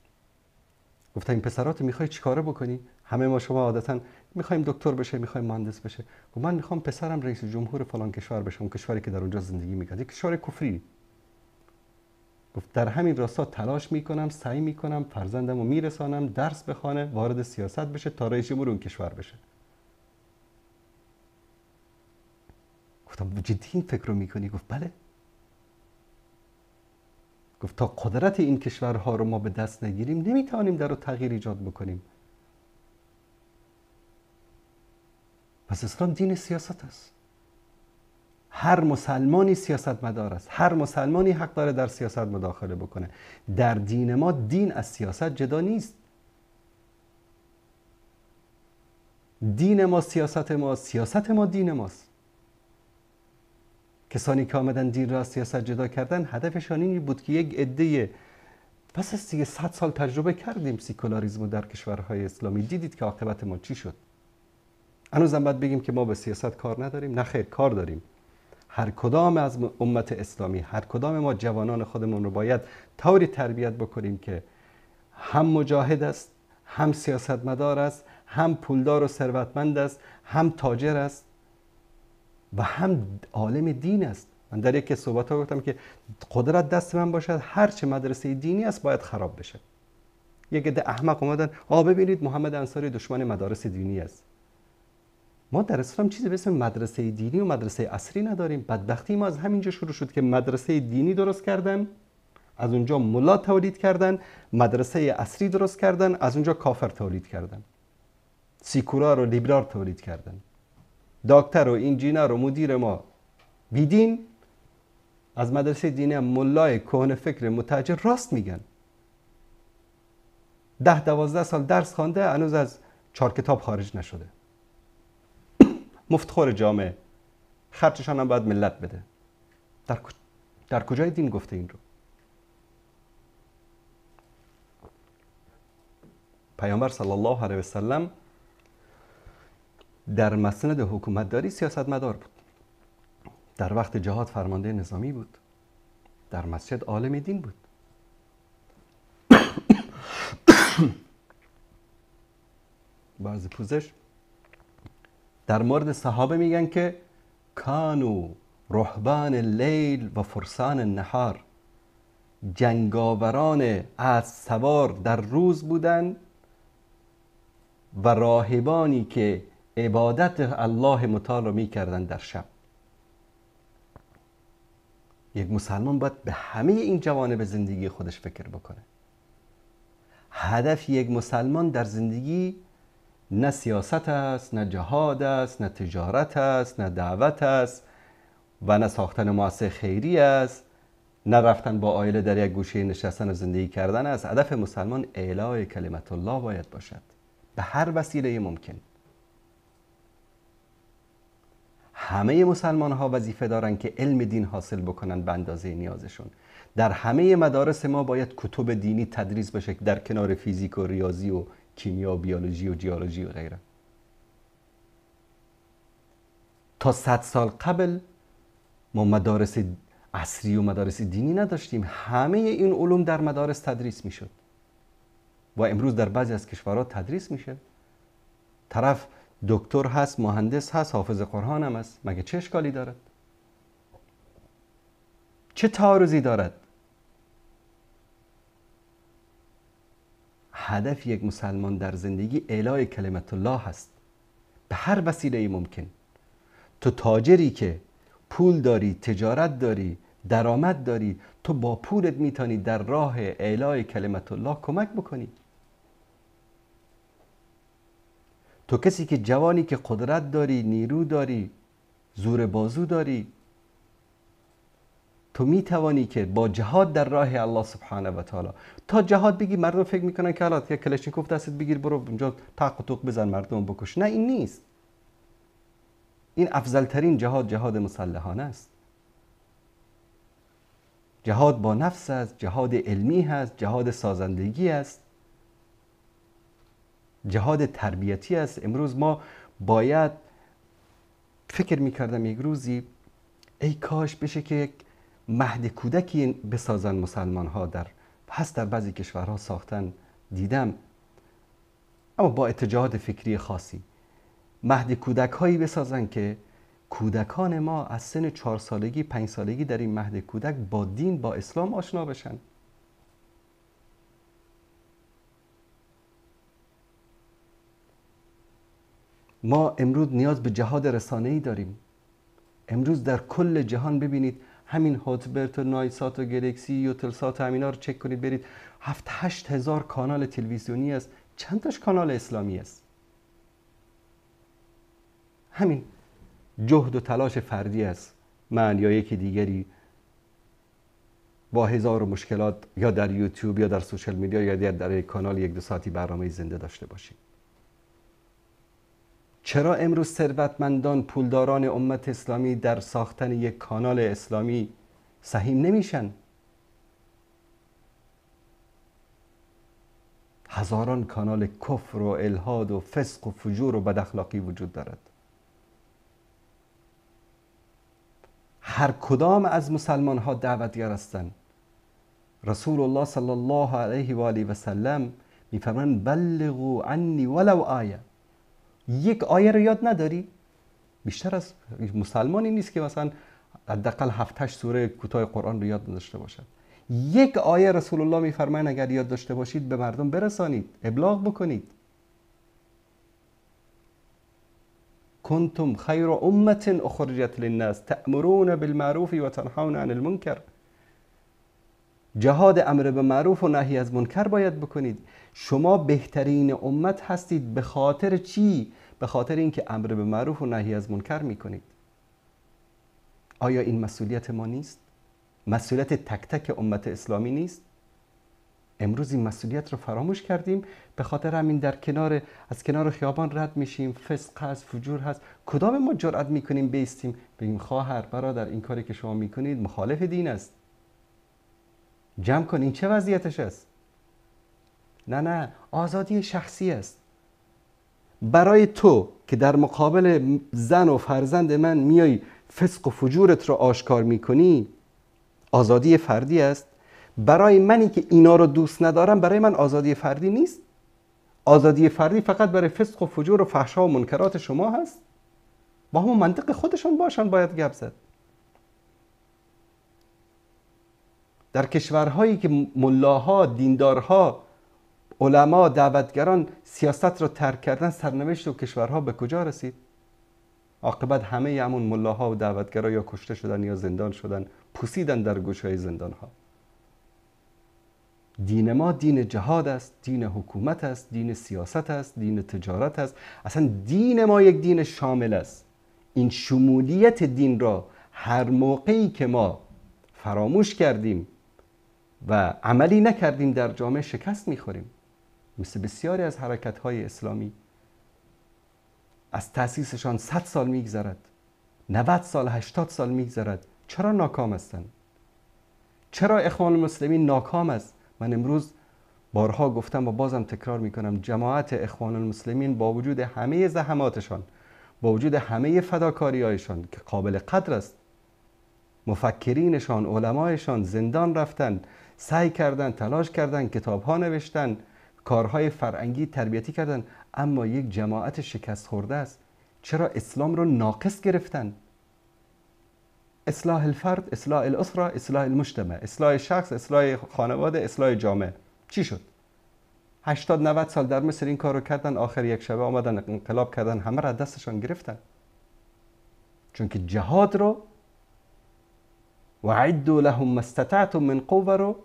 گفتم این پسراتو میخوای چیکاره بکنی؟ همه ما شما عادتا میخوایم دکتر بشه، میخوایم مهندس بشه. گفت من میخوام پسرم رئیس جمهور فلان کشور بشه، اون کشوری که در اونجا زندگی میکرد، یک کشور کفری. گفت در همین راستا تلاش میکنم، سعی میکنم فرزندمو میرسانم درس بخونه، وارد سیاست بشه تا رئیس جمهور اون کشور بشه. گفتم جدی این فکر رو میکنی؟ گفت بله. گفت تا قدرت این کشورها رو ما به دست نگیریم نمیتوانیم در رو تغییر ایجاد بکنیم. پس اسلام دین سیاست است. هر مسلمانی سیاست مدار است، هر مسلمانی حق داره در سیاست مداخله بکنه. در دین ما دین از سیاست جدا نیست. دین ما سیاست ما، سیاست ما دین ماست. کسانی که آمدن دین را از سیاست جدا کردن هدفشان این بود که یک عده، پس از دیگه 100 سال تجربه کردیم سیکولاریسم در کشورهای اسلامی، دیدید که عاقبت ما چی شد. هنوزم باید بگیم که ما به سیاست کار نداریم؟ نه خیر، کار داریم. هر کدام از امت اسلامی، هر کدام ما جوانان خودمون رو باید طوری تربیت بکنیم که هم مجاهد است، هم سیاستمدار است، هم پولدار و ثروتمند است، هم تاجر است و هم عالم دین است. من در یک صحبت ها گفتم که قدرت دست من باشد، هر چه مدرسه دینی است باید خراب بشه. یک عده احمق اومدن، آ ببینید محمد انصاری دشمن مدارس دینی است. ما در اسلام چیزی به اسم مدرسه دینی و مدرسه عصری نداریم. بدبختی ما از همینجا شروع شد که مدرسه دینی درست کردن، از اونجا ملا تولید کردن، مدرسه عصری درست کردن، از اونجا کافر تولید کردن، سیکولار و لیبرال تولید کردن، دکتر و انجینر و مدیر ما بیدین، از مدرسه دینی هم ملای کهنه فکر متحجر راست میگن. 10-12 سال درس خوانده، هنوز از 4 کتاب خارج نشده. مفتخور جامعه، خرچشان هم باید ملت بده. در کجای دین گفته این رو؟ پیامبر صلی الله علیه و سلم در مسند حکومتداری سیاستمدار بود، در وقت جهاد فرمانده نظامی بود، در مسجد عالم دین بود. بعضی پوزش در مورد صحابه میگن که کانو رهبان اللیل و فرسان النهار، جنگاوران از سوار در روز بودن و راهبانی که عبادت الله متعال رو میکردن در شب. یک مسلمان باید به همه این جوانب زندگی خودش فکر بکنه. هدف یک مسلمان در زندگی نه سیاست است، نه جهاد است، نه تجارت است، نه دعوت است و نه ساختن مؤسسه خیری است، نه رفتن با عائله در یک گوشه نشستن و زندگی کردن است. هدف مسلمان اعلای کلمت الله باید باشد به هر وسیله ممکن. همه مسلمان ها وظیفه دارن که علم دین حاصل بکنن به اندازه نیازشون. در همه مدارس ما باید کتب دینی تدریس بشه در کنار فیزیک و ریاضی و کیمیا و بیولوژی و جیولوژی و غیره. تا 100 سال قبل ما مدارس عصری و مدارس دینی نداشتیم. همه این علوم در مدارس تدریس میشد و امروز در بعضی از کشورها تدریس میشه. طرف دکتر هست، مهندس هست، حافظ قرآن هم هست، مگه چه اشکالی دارد؟ چه تعارضی دارد؟ هدف یک مسلمان در زندگی اعلای کلمت الله هست به هر وسیله ممکن. تو تاجری که پول داری، تجارت داری، درآمد داری، تو با پولت میتونی در راه اعلای کلمت الله کمک بکنی. تو کسی که جوانی که قدرت داری، نیرو داری، زور بازو داری، تو میتوانی که با جهاد در راه الله سبحانه و تعالی، تا جهاد بگی مردم فکر میکنن که حالا یک کلاشینکوف دستت بگیر برو اونجا تق و توق بزن مردم بکش. نه، این نیست. این افضل ترین جهاد، جهاد مسلحانه است. جهاد با نفس است، جهاد علمی هست، جهاد سازندگی است، جهاد تربیتی است. امروز ما باید فکر میکردم یک روزی ای کاش بشه که یک مهد کودکی بسازن مسلمان ها. در هست در بعضی کشورها ساختن، دیدم، اما با اتجاهات فکری خاصی مهد کودک هایی بسازن که کودکان ما از سن 4 سالگی 5 سالگی در این مهد کودک با دین، با اسلام آشنا بشن. ما امروز نیاز به جهاد رسانه‌ای داریم. امروز در کل جهان ببینید همین هاتبرت و نایسات و گلکسی و تلسات و همینا رو چک کنید برید، 7-8 هزار کانال تلویزیونی است، چند تاش کانال اسلامی است. همین جهد و تلاش فردی است، من یا یکی دیگری با هزار مشکلات یا در یوتیوب یا در social media یا در کانال 1-2 ساعتی برنامه زنده داشته باشیم. چرا امروز ثروتمندان، پولداران امت اسلامی در ساختن یک کانال اسلامی سهیم نمیشن؟ هزاران کانال کفر و الحاد و فسق و فجور و بداخلاقی وجود دارد. هر کدام از مسلمان ها دعوتگر هستند. رسول الله صلی الله علیه و آله و سلم میفرمایند بلغوا عنی ولو آیه. یک آیه رو یاد نداری؟ بیشتر از مسلمانی نیست که مثلا حداقل 7-8 سوره کوتاه قرآن رو یاد نداشته باشد. یک آیه رسول الله میفرمایند اگر یاد داشته باشید به مردم برسانید، ابلاغ بکنید. کنتم خیر امة اخرجت للناس تأمرون بالمعروف و تنهون عن المنکر. جهاد امر به معروف و نهی از منکر باید بکنید. شما بهترین امت هستید. به خاطر چی؟ به خاطر اینکه امر به معروف و نهی از منکر میکنید. آیا این مسئولیت ما نیست؟ مسئولیت تک تک امت اسلامی نیست؟ امروز این مسئولیت رو فراموش کردیم. به خاطر همین در کنار از کنار خیابان رد میشیم، فسق هست، فجور هست. کدام ما جرأت میکنیم بیستیم بگیم خواهر برادر این کاری که شما میکنید مخالف دین است، جمع کن، این چه وضعیتش است؟ نه نه، آزادی شخصی است. برای تو که در مقابل زن و فرزند من میای فسق و فجورت رو آشکار میکنی، آزادی فردی است. برای منی که اینا رو دوست ندارم، برای من آزادی فردی نیست. آزادی فردی فقط برای فسق و فجور و فحشا و منکرات شما هست. با همون منطق خودشون باشن باید گپ زد. در کشورهایی که ملاها، دیندارها، علما، دعوتگران سیاست رو ترک کردن، سرنوشت و کشورها به کجا رسید؟ عاقبت همه همون ملاها و دعوتگرا یا کشته شدن یا زندان شدن، پوسیدن در گوشه‌های زندانها. دین ما دین جهاد است، دین حکومت است، دین سیاست است، دین تجارت است. اصلا دین ما یک دین شامل است. این شمولیت دین را هر موقعی که ما فراموش کردیم و عملی نکردیم در جامعه شکست میخوریم. مثل بسیاری از حرکت‌های اسلامی از تأسیسشان 100 سال میگذرد، 90 سال، 80 سال میگذرد. چرا ناکام هستند؟ چرا اخوان المسلمین ناکام است؟ من امروز بارها گفتم و بازم تکرار میکنم، جماعت اخوان المسلمین با وجود همه زحماتشان، با وجود همه فداکاری‌هایشان که قابل قدر است، مفکرینشان، علمایشان زندان رفتن، سعی کردن، تلاش کردن، کتابها نوشتن، کارهای فرهنگی تربیتی کردن، اما یک جماعت شکست خورده است. چرا اسلام رو ناقص گرفتن؟ اصلاح الفرد، اصلاح الاسره، اصلاح المجتمع، اصلاح شخص، اصلاح خانواده، اصلاح جامعه. چی شد؟ 80 90 سال در مصر این کارو کردن، آخر یک شبه آمدن انقلاب کردن، همه را دستشان گرفتن. چون که جهاد رو وعدوا لهم ما استطعتم من قوه رو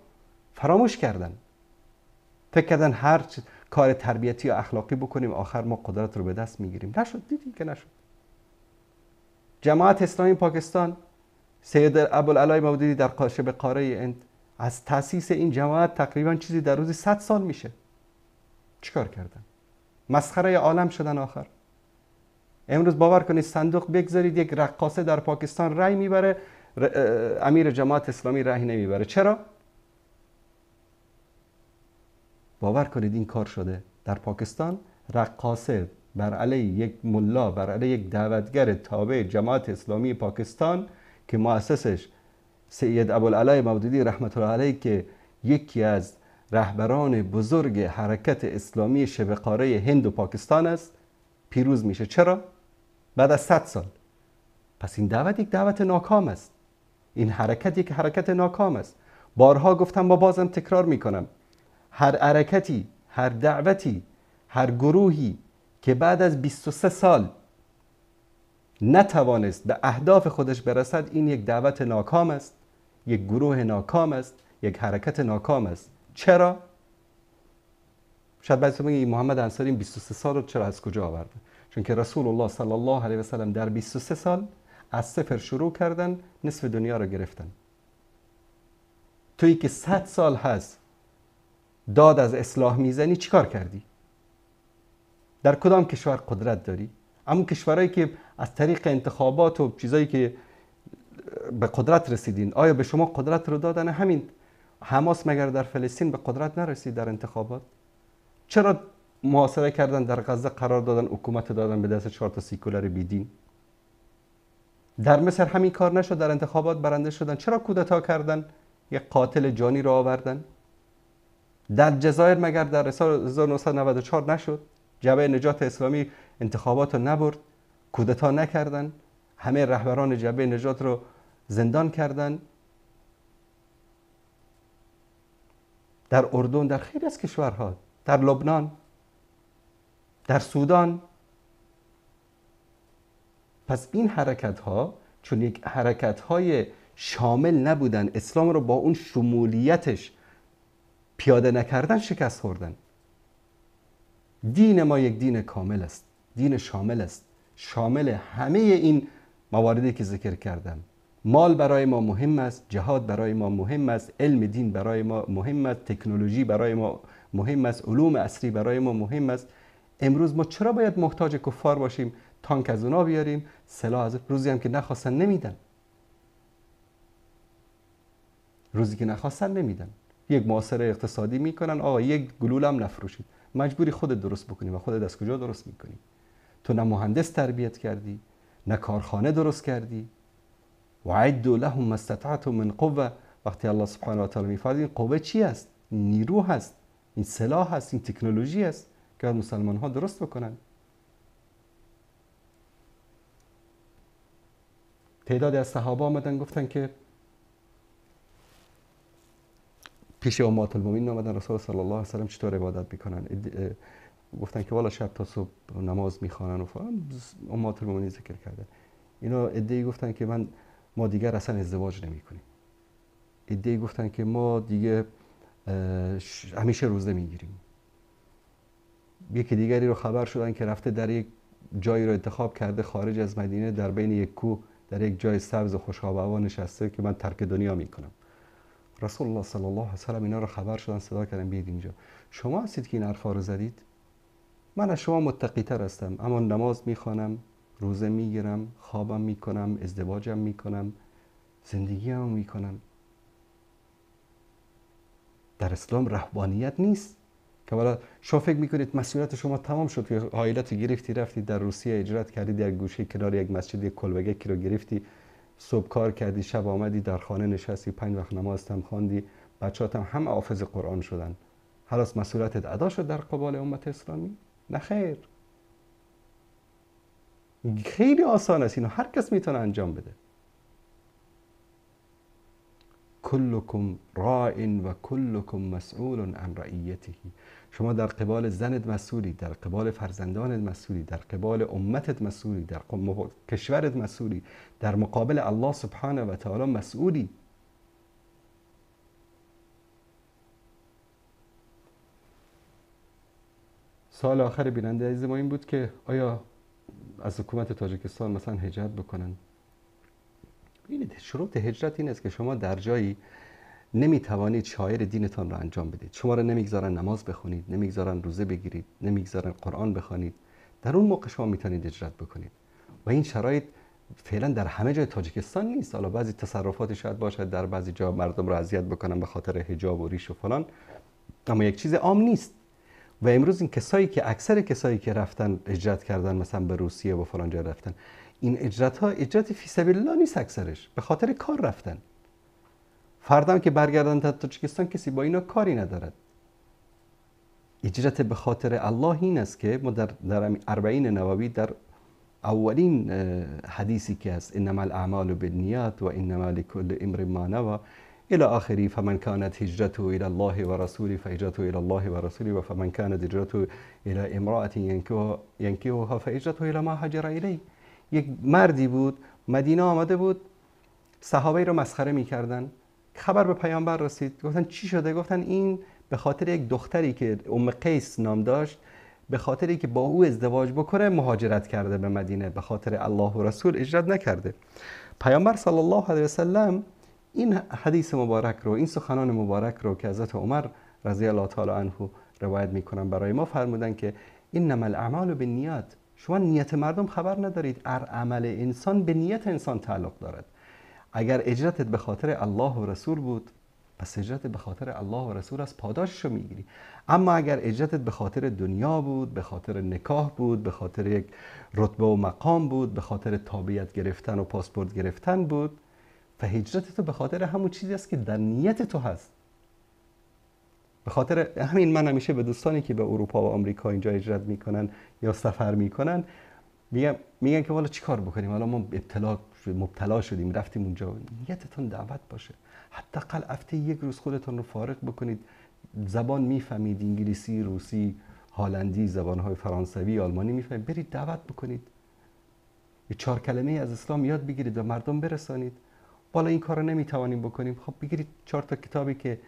فراموش کردن. فکر کردن هر کار تربیتی و اخلاقی بکنیم آخر ما قدرت رو به دست میگیریم. نشد، دیدیم که نشد. جماعت اسلامی پاکستان، سید ابوالعلای مودودی در قاشب قاره هند، از تأسیس این جماعت تقریبا چیزی در روزی 100 سال میشه. چیکار کردن؟ مسخره عالم شدن آخر. امروز باور کنید صندوق بگذارید یک رقاصه در پاکستان رأی میبره، امیر جماعت اسلامی رأی نمیبره. چرا؟ باور کنید این کار شده در پاکستان. رقاصه بر علیه یک ملا، بر علیه یک دعوتگر تابع جماعت اسلامی پاکستان که مؤسسش سید ابوالعلای مودودی رحمت الله علیه که یکی از رهبران بزرگ حرکت اسلامی شبه قاره هند و پاکستان است، پیروز میشه. چرا؟ بعد از 100 سال. پس این دعوت یک دعوت ناکام است. این حرکت یک حرکت ناکام است. بارها گفتم و بازم تکرار میکنم، هر حرکتی، هر دعوتی، هر گروهی که بعد از 23 سال نتوانست به اهداف خودش برسد، این یک دعوت ناکام است، یک گروه ناکام است، یک حرکت ناکام است. چرا؟ شاید بعضی میگن محمد انصاری 23 سال رو چرا از کجا آورده؟ چون که رسول الله صلی الله علیه و سلم در 23 سال از صفر شروع کردن، نصف دنیا رو گرفتن. تویی که 100 سال هست داد از اصلاح میزنی، چیکار کردی؟ در کدام کشور قدرت داری؟ همون کشورهایی که از طریق انتخابات و چیزایی که به قدرت رسیدین، آیا به شما قدرت رو دادن؟ همین حماس مگر در فلسطین به قدرت نرسید در انتخابات؟ چرا محاصره کردن در غزه، قرار دادن حکومت دادن به دست 4 تا سیکولر بیدین؟ در مصر همین کار نشد، در انتخابات برنده شدن. چرا کودتا کردن؟ یک قاتل جانی رو آوردن. در جزایر مگر در سال 1994 نشد؟ جبهه نجات اسلامی انتخابات رو نبرد، کودتا نکردن، همه رهبران جبهه نجات رو زندان کردن. در اردن، در خیلی از کشورها، در لبنان، در سودان. پس این حرکت ها چون یک حرکت های شامل نبودن، اسلام رو با اون شمولیتش پیاده نکردن، شکست خوردن. دین ما یک دین کامل است، دین شامل است، شامل همه این مواردی که ذکر کردم. مال برای ما مهم است، جهاد برای ما مهم است، علم دین برای ما مهم است، تکنولوژی برای ما مهم است، علوم عصری برای ما مهم است. امروز ما چرا باید محتاج کفار باشیم؟ تانک از اونا بیاریم، سلاح از روزی هم که نخواستن نمیدن. روزی که نخواستن نمیدن. یک معاصره اقتصادی میکنن، آقا یک گلوله هم نفروشید. مجبوری خودت درست بکنی و خودت از کجا درست میکنی؟ تو نه مهندس تربیت کردی، نه کارخانه درست کردی. وعدوا لهم ما استطعتم من قوه. وقتی الله سبحانه و تعالی میفرماید این قوه چی است؟ نیرو هست، این سلاح هست، این تکنولوژی است که مسلمان ها درست بکنن. تعدادی از صحابه آمدن گفتن که پیش امهات المؤمنین آمدن، رسول صلی الله علیه و سلم چطور عبادت میکنن؟ گفتن که والا شب تا صبح نماز میخوانن و فلان. امهات المؤمنین ذکر کردن. اینا عده‌ای گفتن که ما دیگر اصلا ازدواج نمیکنیم. عده‌ای گفتن که ما دیگه همیشه روزه میگیریم. یکی دیگری رو خبر شدن که رفته در یک جایی رو انتخاب کرده خارج از مدینه، در بین یک کوه، در یک جای سبز و خوش آب و هوا نشسته که من ترک دنیا میکنم. رسول الله صلی الله علیه و سلم اینا رو خبر شدن، صدا کردن بیاید اینجا. شما هستید که این حرفا رو زدید؟ من از شما متقی تر هستم، اما نماز میخوانم، روزه میگیرم، خوابم میکنم، ازدواجم میکنم، زندگیم میکنم. در اسلام رهبانیت نیست که والا شما فکر میکنید مسئولیت شما تمام شد که عائلت گرفتی رفتی در روسیه اجرت کردی، در گوشه کنار یک مسجد یک کلبگکی رو گرفتی، صبح کار کردی، شب آمدی در خانه نشستی، 5 وقت نماز هم خواندی، بچه‌هات هم حافظ قرآن شدن، خلاص مسئولیتت ادا شد در قبال امت اسلامی؟ نه خیر. خیلی آسان است، اینو هر کس میتونه انجام بده. کلکم راع و کلکم مسئول عن رعیته. شما در قبال زنت مسئولی، در قبال فرزندانت مسئولی، در قبال امتت مسئولی، در کشورت مسئولی، در مقابل الله سبحانه و تعالی مسئولی. سوال آخر بیننده عزیز ما این بود که آیا از حکومت تاجیکستان مثلا هجرت بکنن؟ ببینید، شروط هجرت این است که شما در جایی نمیتوانید شعائر دینتان را انجام بدید. شما را نمیگذارن نماز بخونید، نمیگذارن روزه بگیرید، نمیگذارن قرآن بخوانید. در اون موقع شما میتونید هجرت بکنید. و این شرایط فعلا در همه جای تاجیکستان نیست. حالا بعضی تصرفاتی شاید باشد، در بعضی جا مردم را اذیت بکنن به خاطر حجاب و ریش و فلان، اما یک چیز عام نیست. و امروز این کسایی که اکثر کسایی که رفتن هجرت کردن مثلا به روسیه و فلان جا رفتن، این هجرت ها هجرت فی سبیل الله نیست، اکثرش به خاطر کار رفتن. فردا که برگردن تا تاجیکستان کسی با اینا کاری ندارد. هجرت به خاطر الله این است که ما در اربعین نووی در اولین حدیثی که هست، انما الاعمال بالنیات و انما لكل امرئ ما نوى الى آخری، فمن كانت هجرته الى الله ورسوله فهجرته الى الله ورسوله و فمن كانت هجرته الى امرأة ينكحها فهجرته الى ما هاجر الیه. یک مردی بود مدینه آمده بود، صحابه رو مسخره می‌کردن. خبر به پیامبر رسید، گفتن چی شده؟ گفتن این به خاطر یک دختری که ام قیس نام داشت، به خاطری که با او ازدواج بکنه مهاجرت کرده به مدینه، به خاطر الله و رسول هجرت نکرده. پیامبر صلی الله علیه و سلم این حدیث مبارک رو، این سخنان مبارک رو که حضرت عمر رضی الله تعالی عنه روایت میکنن برای ما، فرمودن که انما الاعمال بالنیات. شما نیت مردم خبر ندارید، هر عمل انسان به نیت انسان تعلق دارد. اگر اجرتت به خاطر الله و رسول بود، پس اجرت به خاطر الله و رسول از پاداشش رو میگیری. اما اگر اجرتت به خاطر دنیا بود، به خاطر نکاح بود، به خاطر یک رتبه و مقام بود، به خاطر تابعیت گرفتن و پاسپورت گرفتن بود، و هجرت تو به خاطر همون چیزی است که در نیت تو هست. به خاطر همین من همیشه به دوستانی که به اروپا و آمریکا اینجا هجرت میکنن یا سفر میکنن میگن که والا چیکار بکنیم، حالا ما مبتلا شدیم رفتیم اونجا. نیتتون دعوت باشه، حداقل هفته یک روز خودتون رو فارغ بکنید. زبان میفهمید، انگلیسی، روسی، هلندی، زبانهای فرانسوی، آلمانی میفهمید، برید دعوت بکنید، یه 4 کلمه از اسلام یاد بگیرید و مردم برسانید. بالا این کارو نمیتوانیم بکنیم، خب بگیرید 4 تا کتابی که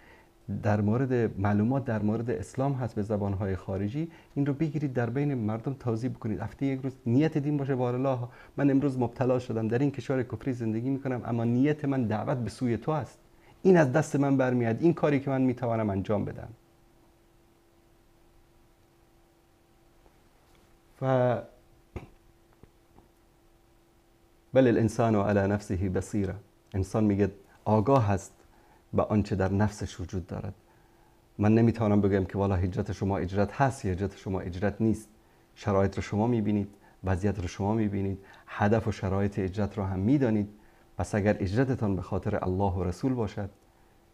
در مورد معلومات در مورد اسلام هست به زبانهای خارجی، این رو بگیرید در بین مردم توضیح بکنید. هفته یک روز نیت دین باشه، والله من امروز مبتلا شدم، در این کشور کفری زندگی میکنم، اما نیت من دعوت به سوی تو است، این از دست من برمیاد، این کاری که من میتوانم انجام بدم. و بل الانسان علی نفسه بصیره، انسان میگه آگاه است به آنچه در نفسش وجود دارد. من نمیتوانم بگم که والا هجرت شما هجرت هست یا هجرت شما هجرت نیست. شرایط رو شما میبینید، وضعیت رو شما میبینید، هدف و شرایط هجرت رو هم میدانید. پس اگر هجرتتان به خاطر الله و رسول باشد،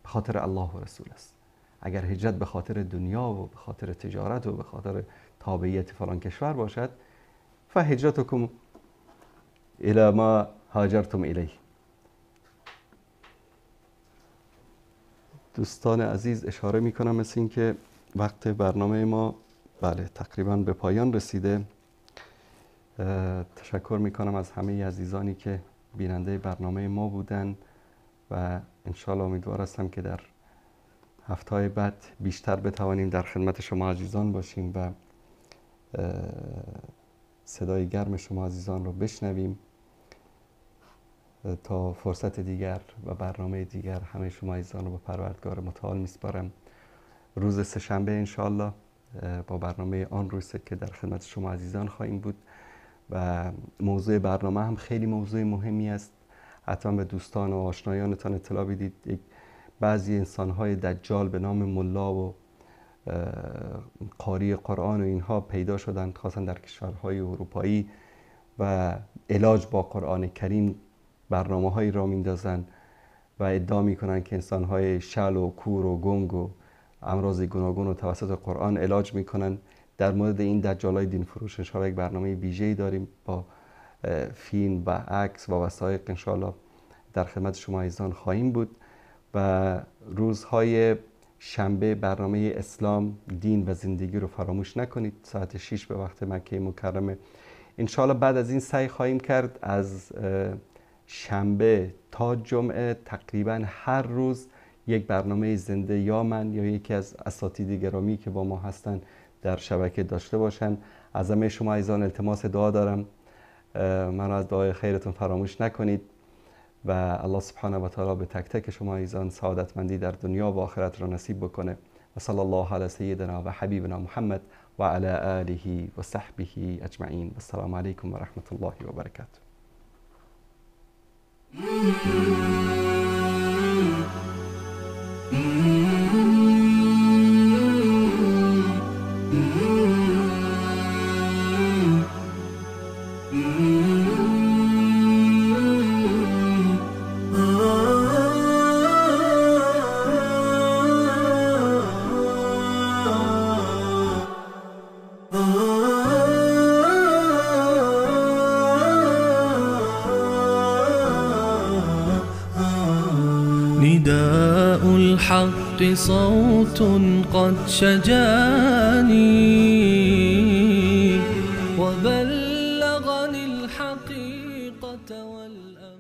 به خاطر الله و رسول است. اگر هجرت به خاطر دنیا و به خاطر تجارت و به خاطر تابعیت فلان کشور باشد، فهجرتکم الی ما هاجرتم الیه. دوستان عزیز، اشاره میکنم مثل این که وقت برنامه ما بله تقریبا به پایان رسیده. تشکر میکنم از همه عزیزانی که بیننده برنامه ما بودن و انشالله امیدوار هستم که در هفته‌های بعد بیشتر بتوانیم در خدمت شما عزیزان باشیم و صدای گرم شما عزیزان رو بشنویم. تا فرصت دیگر و برنامه دیگر همه شما عزیزان رو به پروردگار متعال میسپارم. روز سه‌شنبه انشاءالله با برنامه آن روز که در خدمت شما عزیزان خواهیم بود و موضوع برنامه هم خیلی موضوع مهمی است. حتما به دوستان و آشنایانتان اطلاع بدید. بعضی انسان‌های دجال به نام ملا و قاری قرآن و اینها پیدا شدند، خاصا در کشورهای اروپایی، و علاج با قرآن کریم برنامه‌هایی را میندازن و ادعا میکنن که انسان‌های شل و کور و گنگ و امراض گوناگون رو توسط قرآن علاج میکنن. در مورد این دجالای دین فروش انشاءالله یک برنامه ویژه‌ای داریم با فیلم و عکس و وثایق، انشاءالله در خدمت شما عزیزان خواهیم بود. و روزهای شنبه برنامه اسلام، دین و زندگی رو فراموش نکنید، ساعت 6 به وقت مکه مکرمه. انشاءالله بعد از این سعی خواهیم کرد از شنبه تا جمعه تقریبا هر روز یک برنامه زنده یا من یا یکی از اساتید گرامی که با ما هستن در شبکه داشته باشن. از همه شما عزیزان التماس دعا دارم، من از دعای خیرتون فراموش نکنید و الله سبحانه و تعالی به تک تک شما عزیزان سعادتمندی در دنیا و آخرت را نصیب بکنه. و صلی الله علی سیدنا و حبیبنا محمد و علی آله و صحبه اجمعین. السلام علیکم و رحمت الله و برکاته. الحق صوت قد شجاني وبلغني الحقيقة والأمان.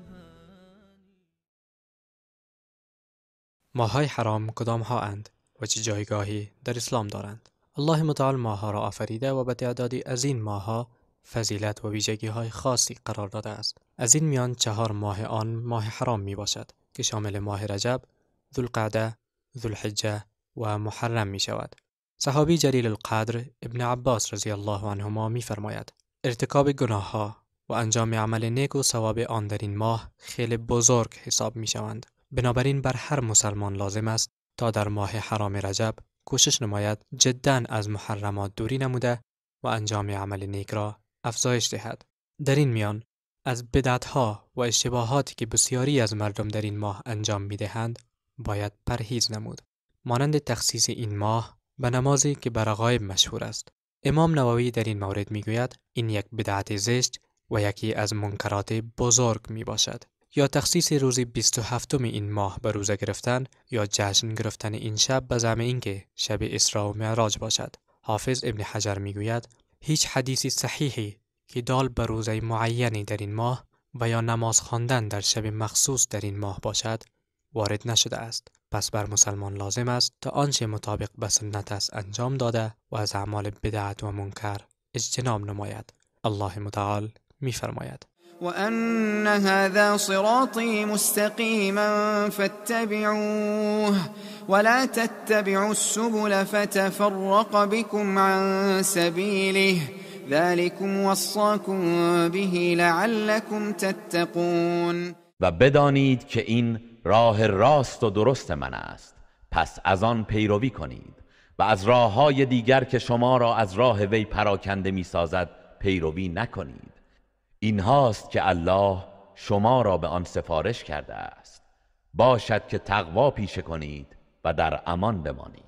ماه‌های حرام کدام ها اند و چه جایگاهی در اسلام دارند؟ الله متعال ماه‌ها را آفریده و به تعدادی از این ماه‌ها فضیلت و ویژگی‌های خاصی قرار داده است. از این میان 4 ماه آن ماه حرام می باشد که شامل ماه رجب، ذوالقعده، ذوالحجه و محرم می شود. صحابی جلیل القدر ابن عباس رضی الله عنهما می فرماید: ارتکاب گناه ها و انجام عمل نیک و ثواب آن در این ماه خیلی بزرگ حساب می شوند. بنابراین بر هر مسلمان لازم است تا در ماه حرام رجب کوشش نماید جداً از محرمات دوری نموده و انجام عمل نیک را افزایش دهد. در این میان از بدعت‌ها و اشتباهاتی که بسیاری از مردم در این ماه انجام می دهند باید پرهیز نمود، مانند تخصیص این ماه به نمازی که به رغایب مشهور است. امام نووی در این مورد میگوید این یک بدعت زشت و یکی از منکرات بزرگ می باشد. یا تخصیص روز 27 این ماه به روزه گرفتن یا جشن گرفتن این شب به زعم اینکه شب اسراء و معراج باشد. حافظ ابن حجر میگوید هیچ حدیث صحیحی که دال به روزه معینی در این ماه و یا نماز خواندن در شب مخصوص در این ماه باشد وارد نشده است. پس بر مسلمان لازم است تا آنچه مطابق به سنت است انجام داده و از اعمال بدعت و منکر اجتناب نماید. الله متعال می‌فرماید: وأن هذا صراطي مستقيما فاتبعوه ولا تتبعوا السبل فتفرق بكم عن سبيله ذلكم وصاكم به لعلكم تتقون. و بدانید که این راه راست و درست من است، پس از آن پیروی کنید و از راه‌های دیگر که شما را از راه وی پراکنده می‌سازد پیروی نکنید. این هاست که الله شما را به آن سفارش کرده است. باشد که تقوا پیشه کنید و در امان بمانید.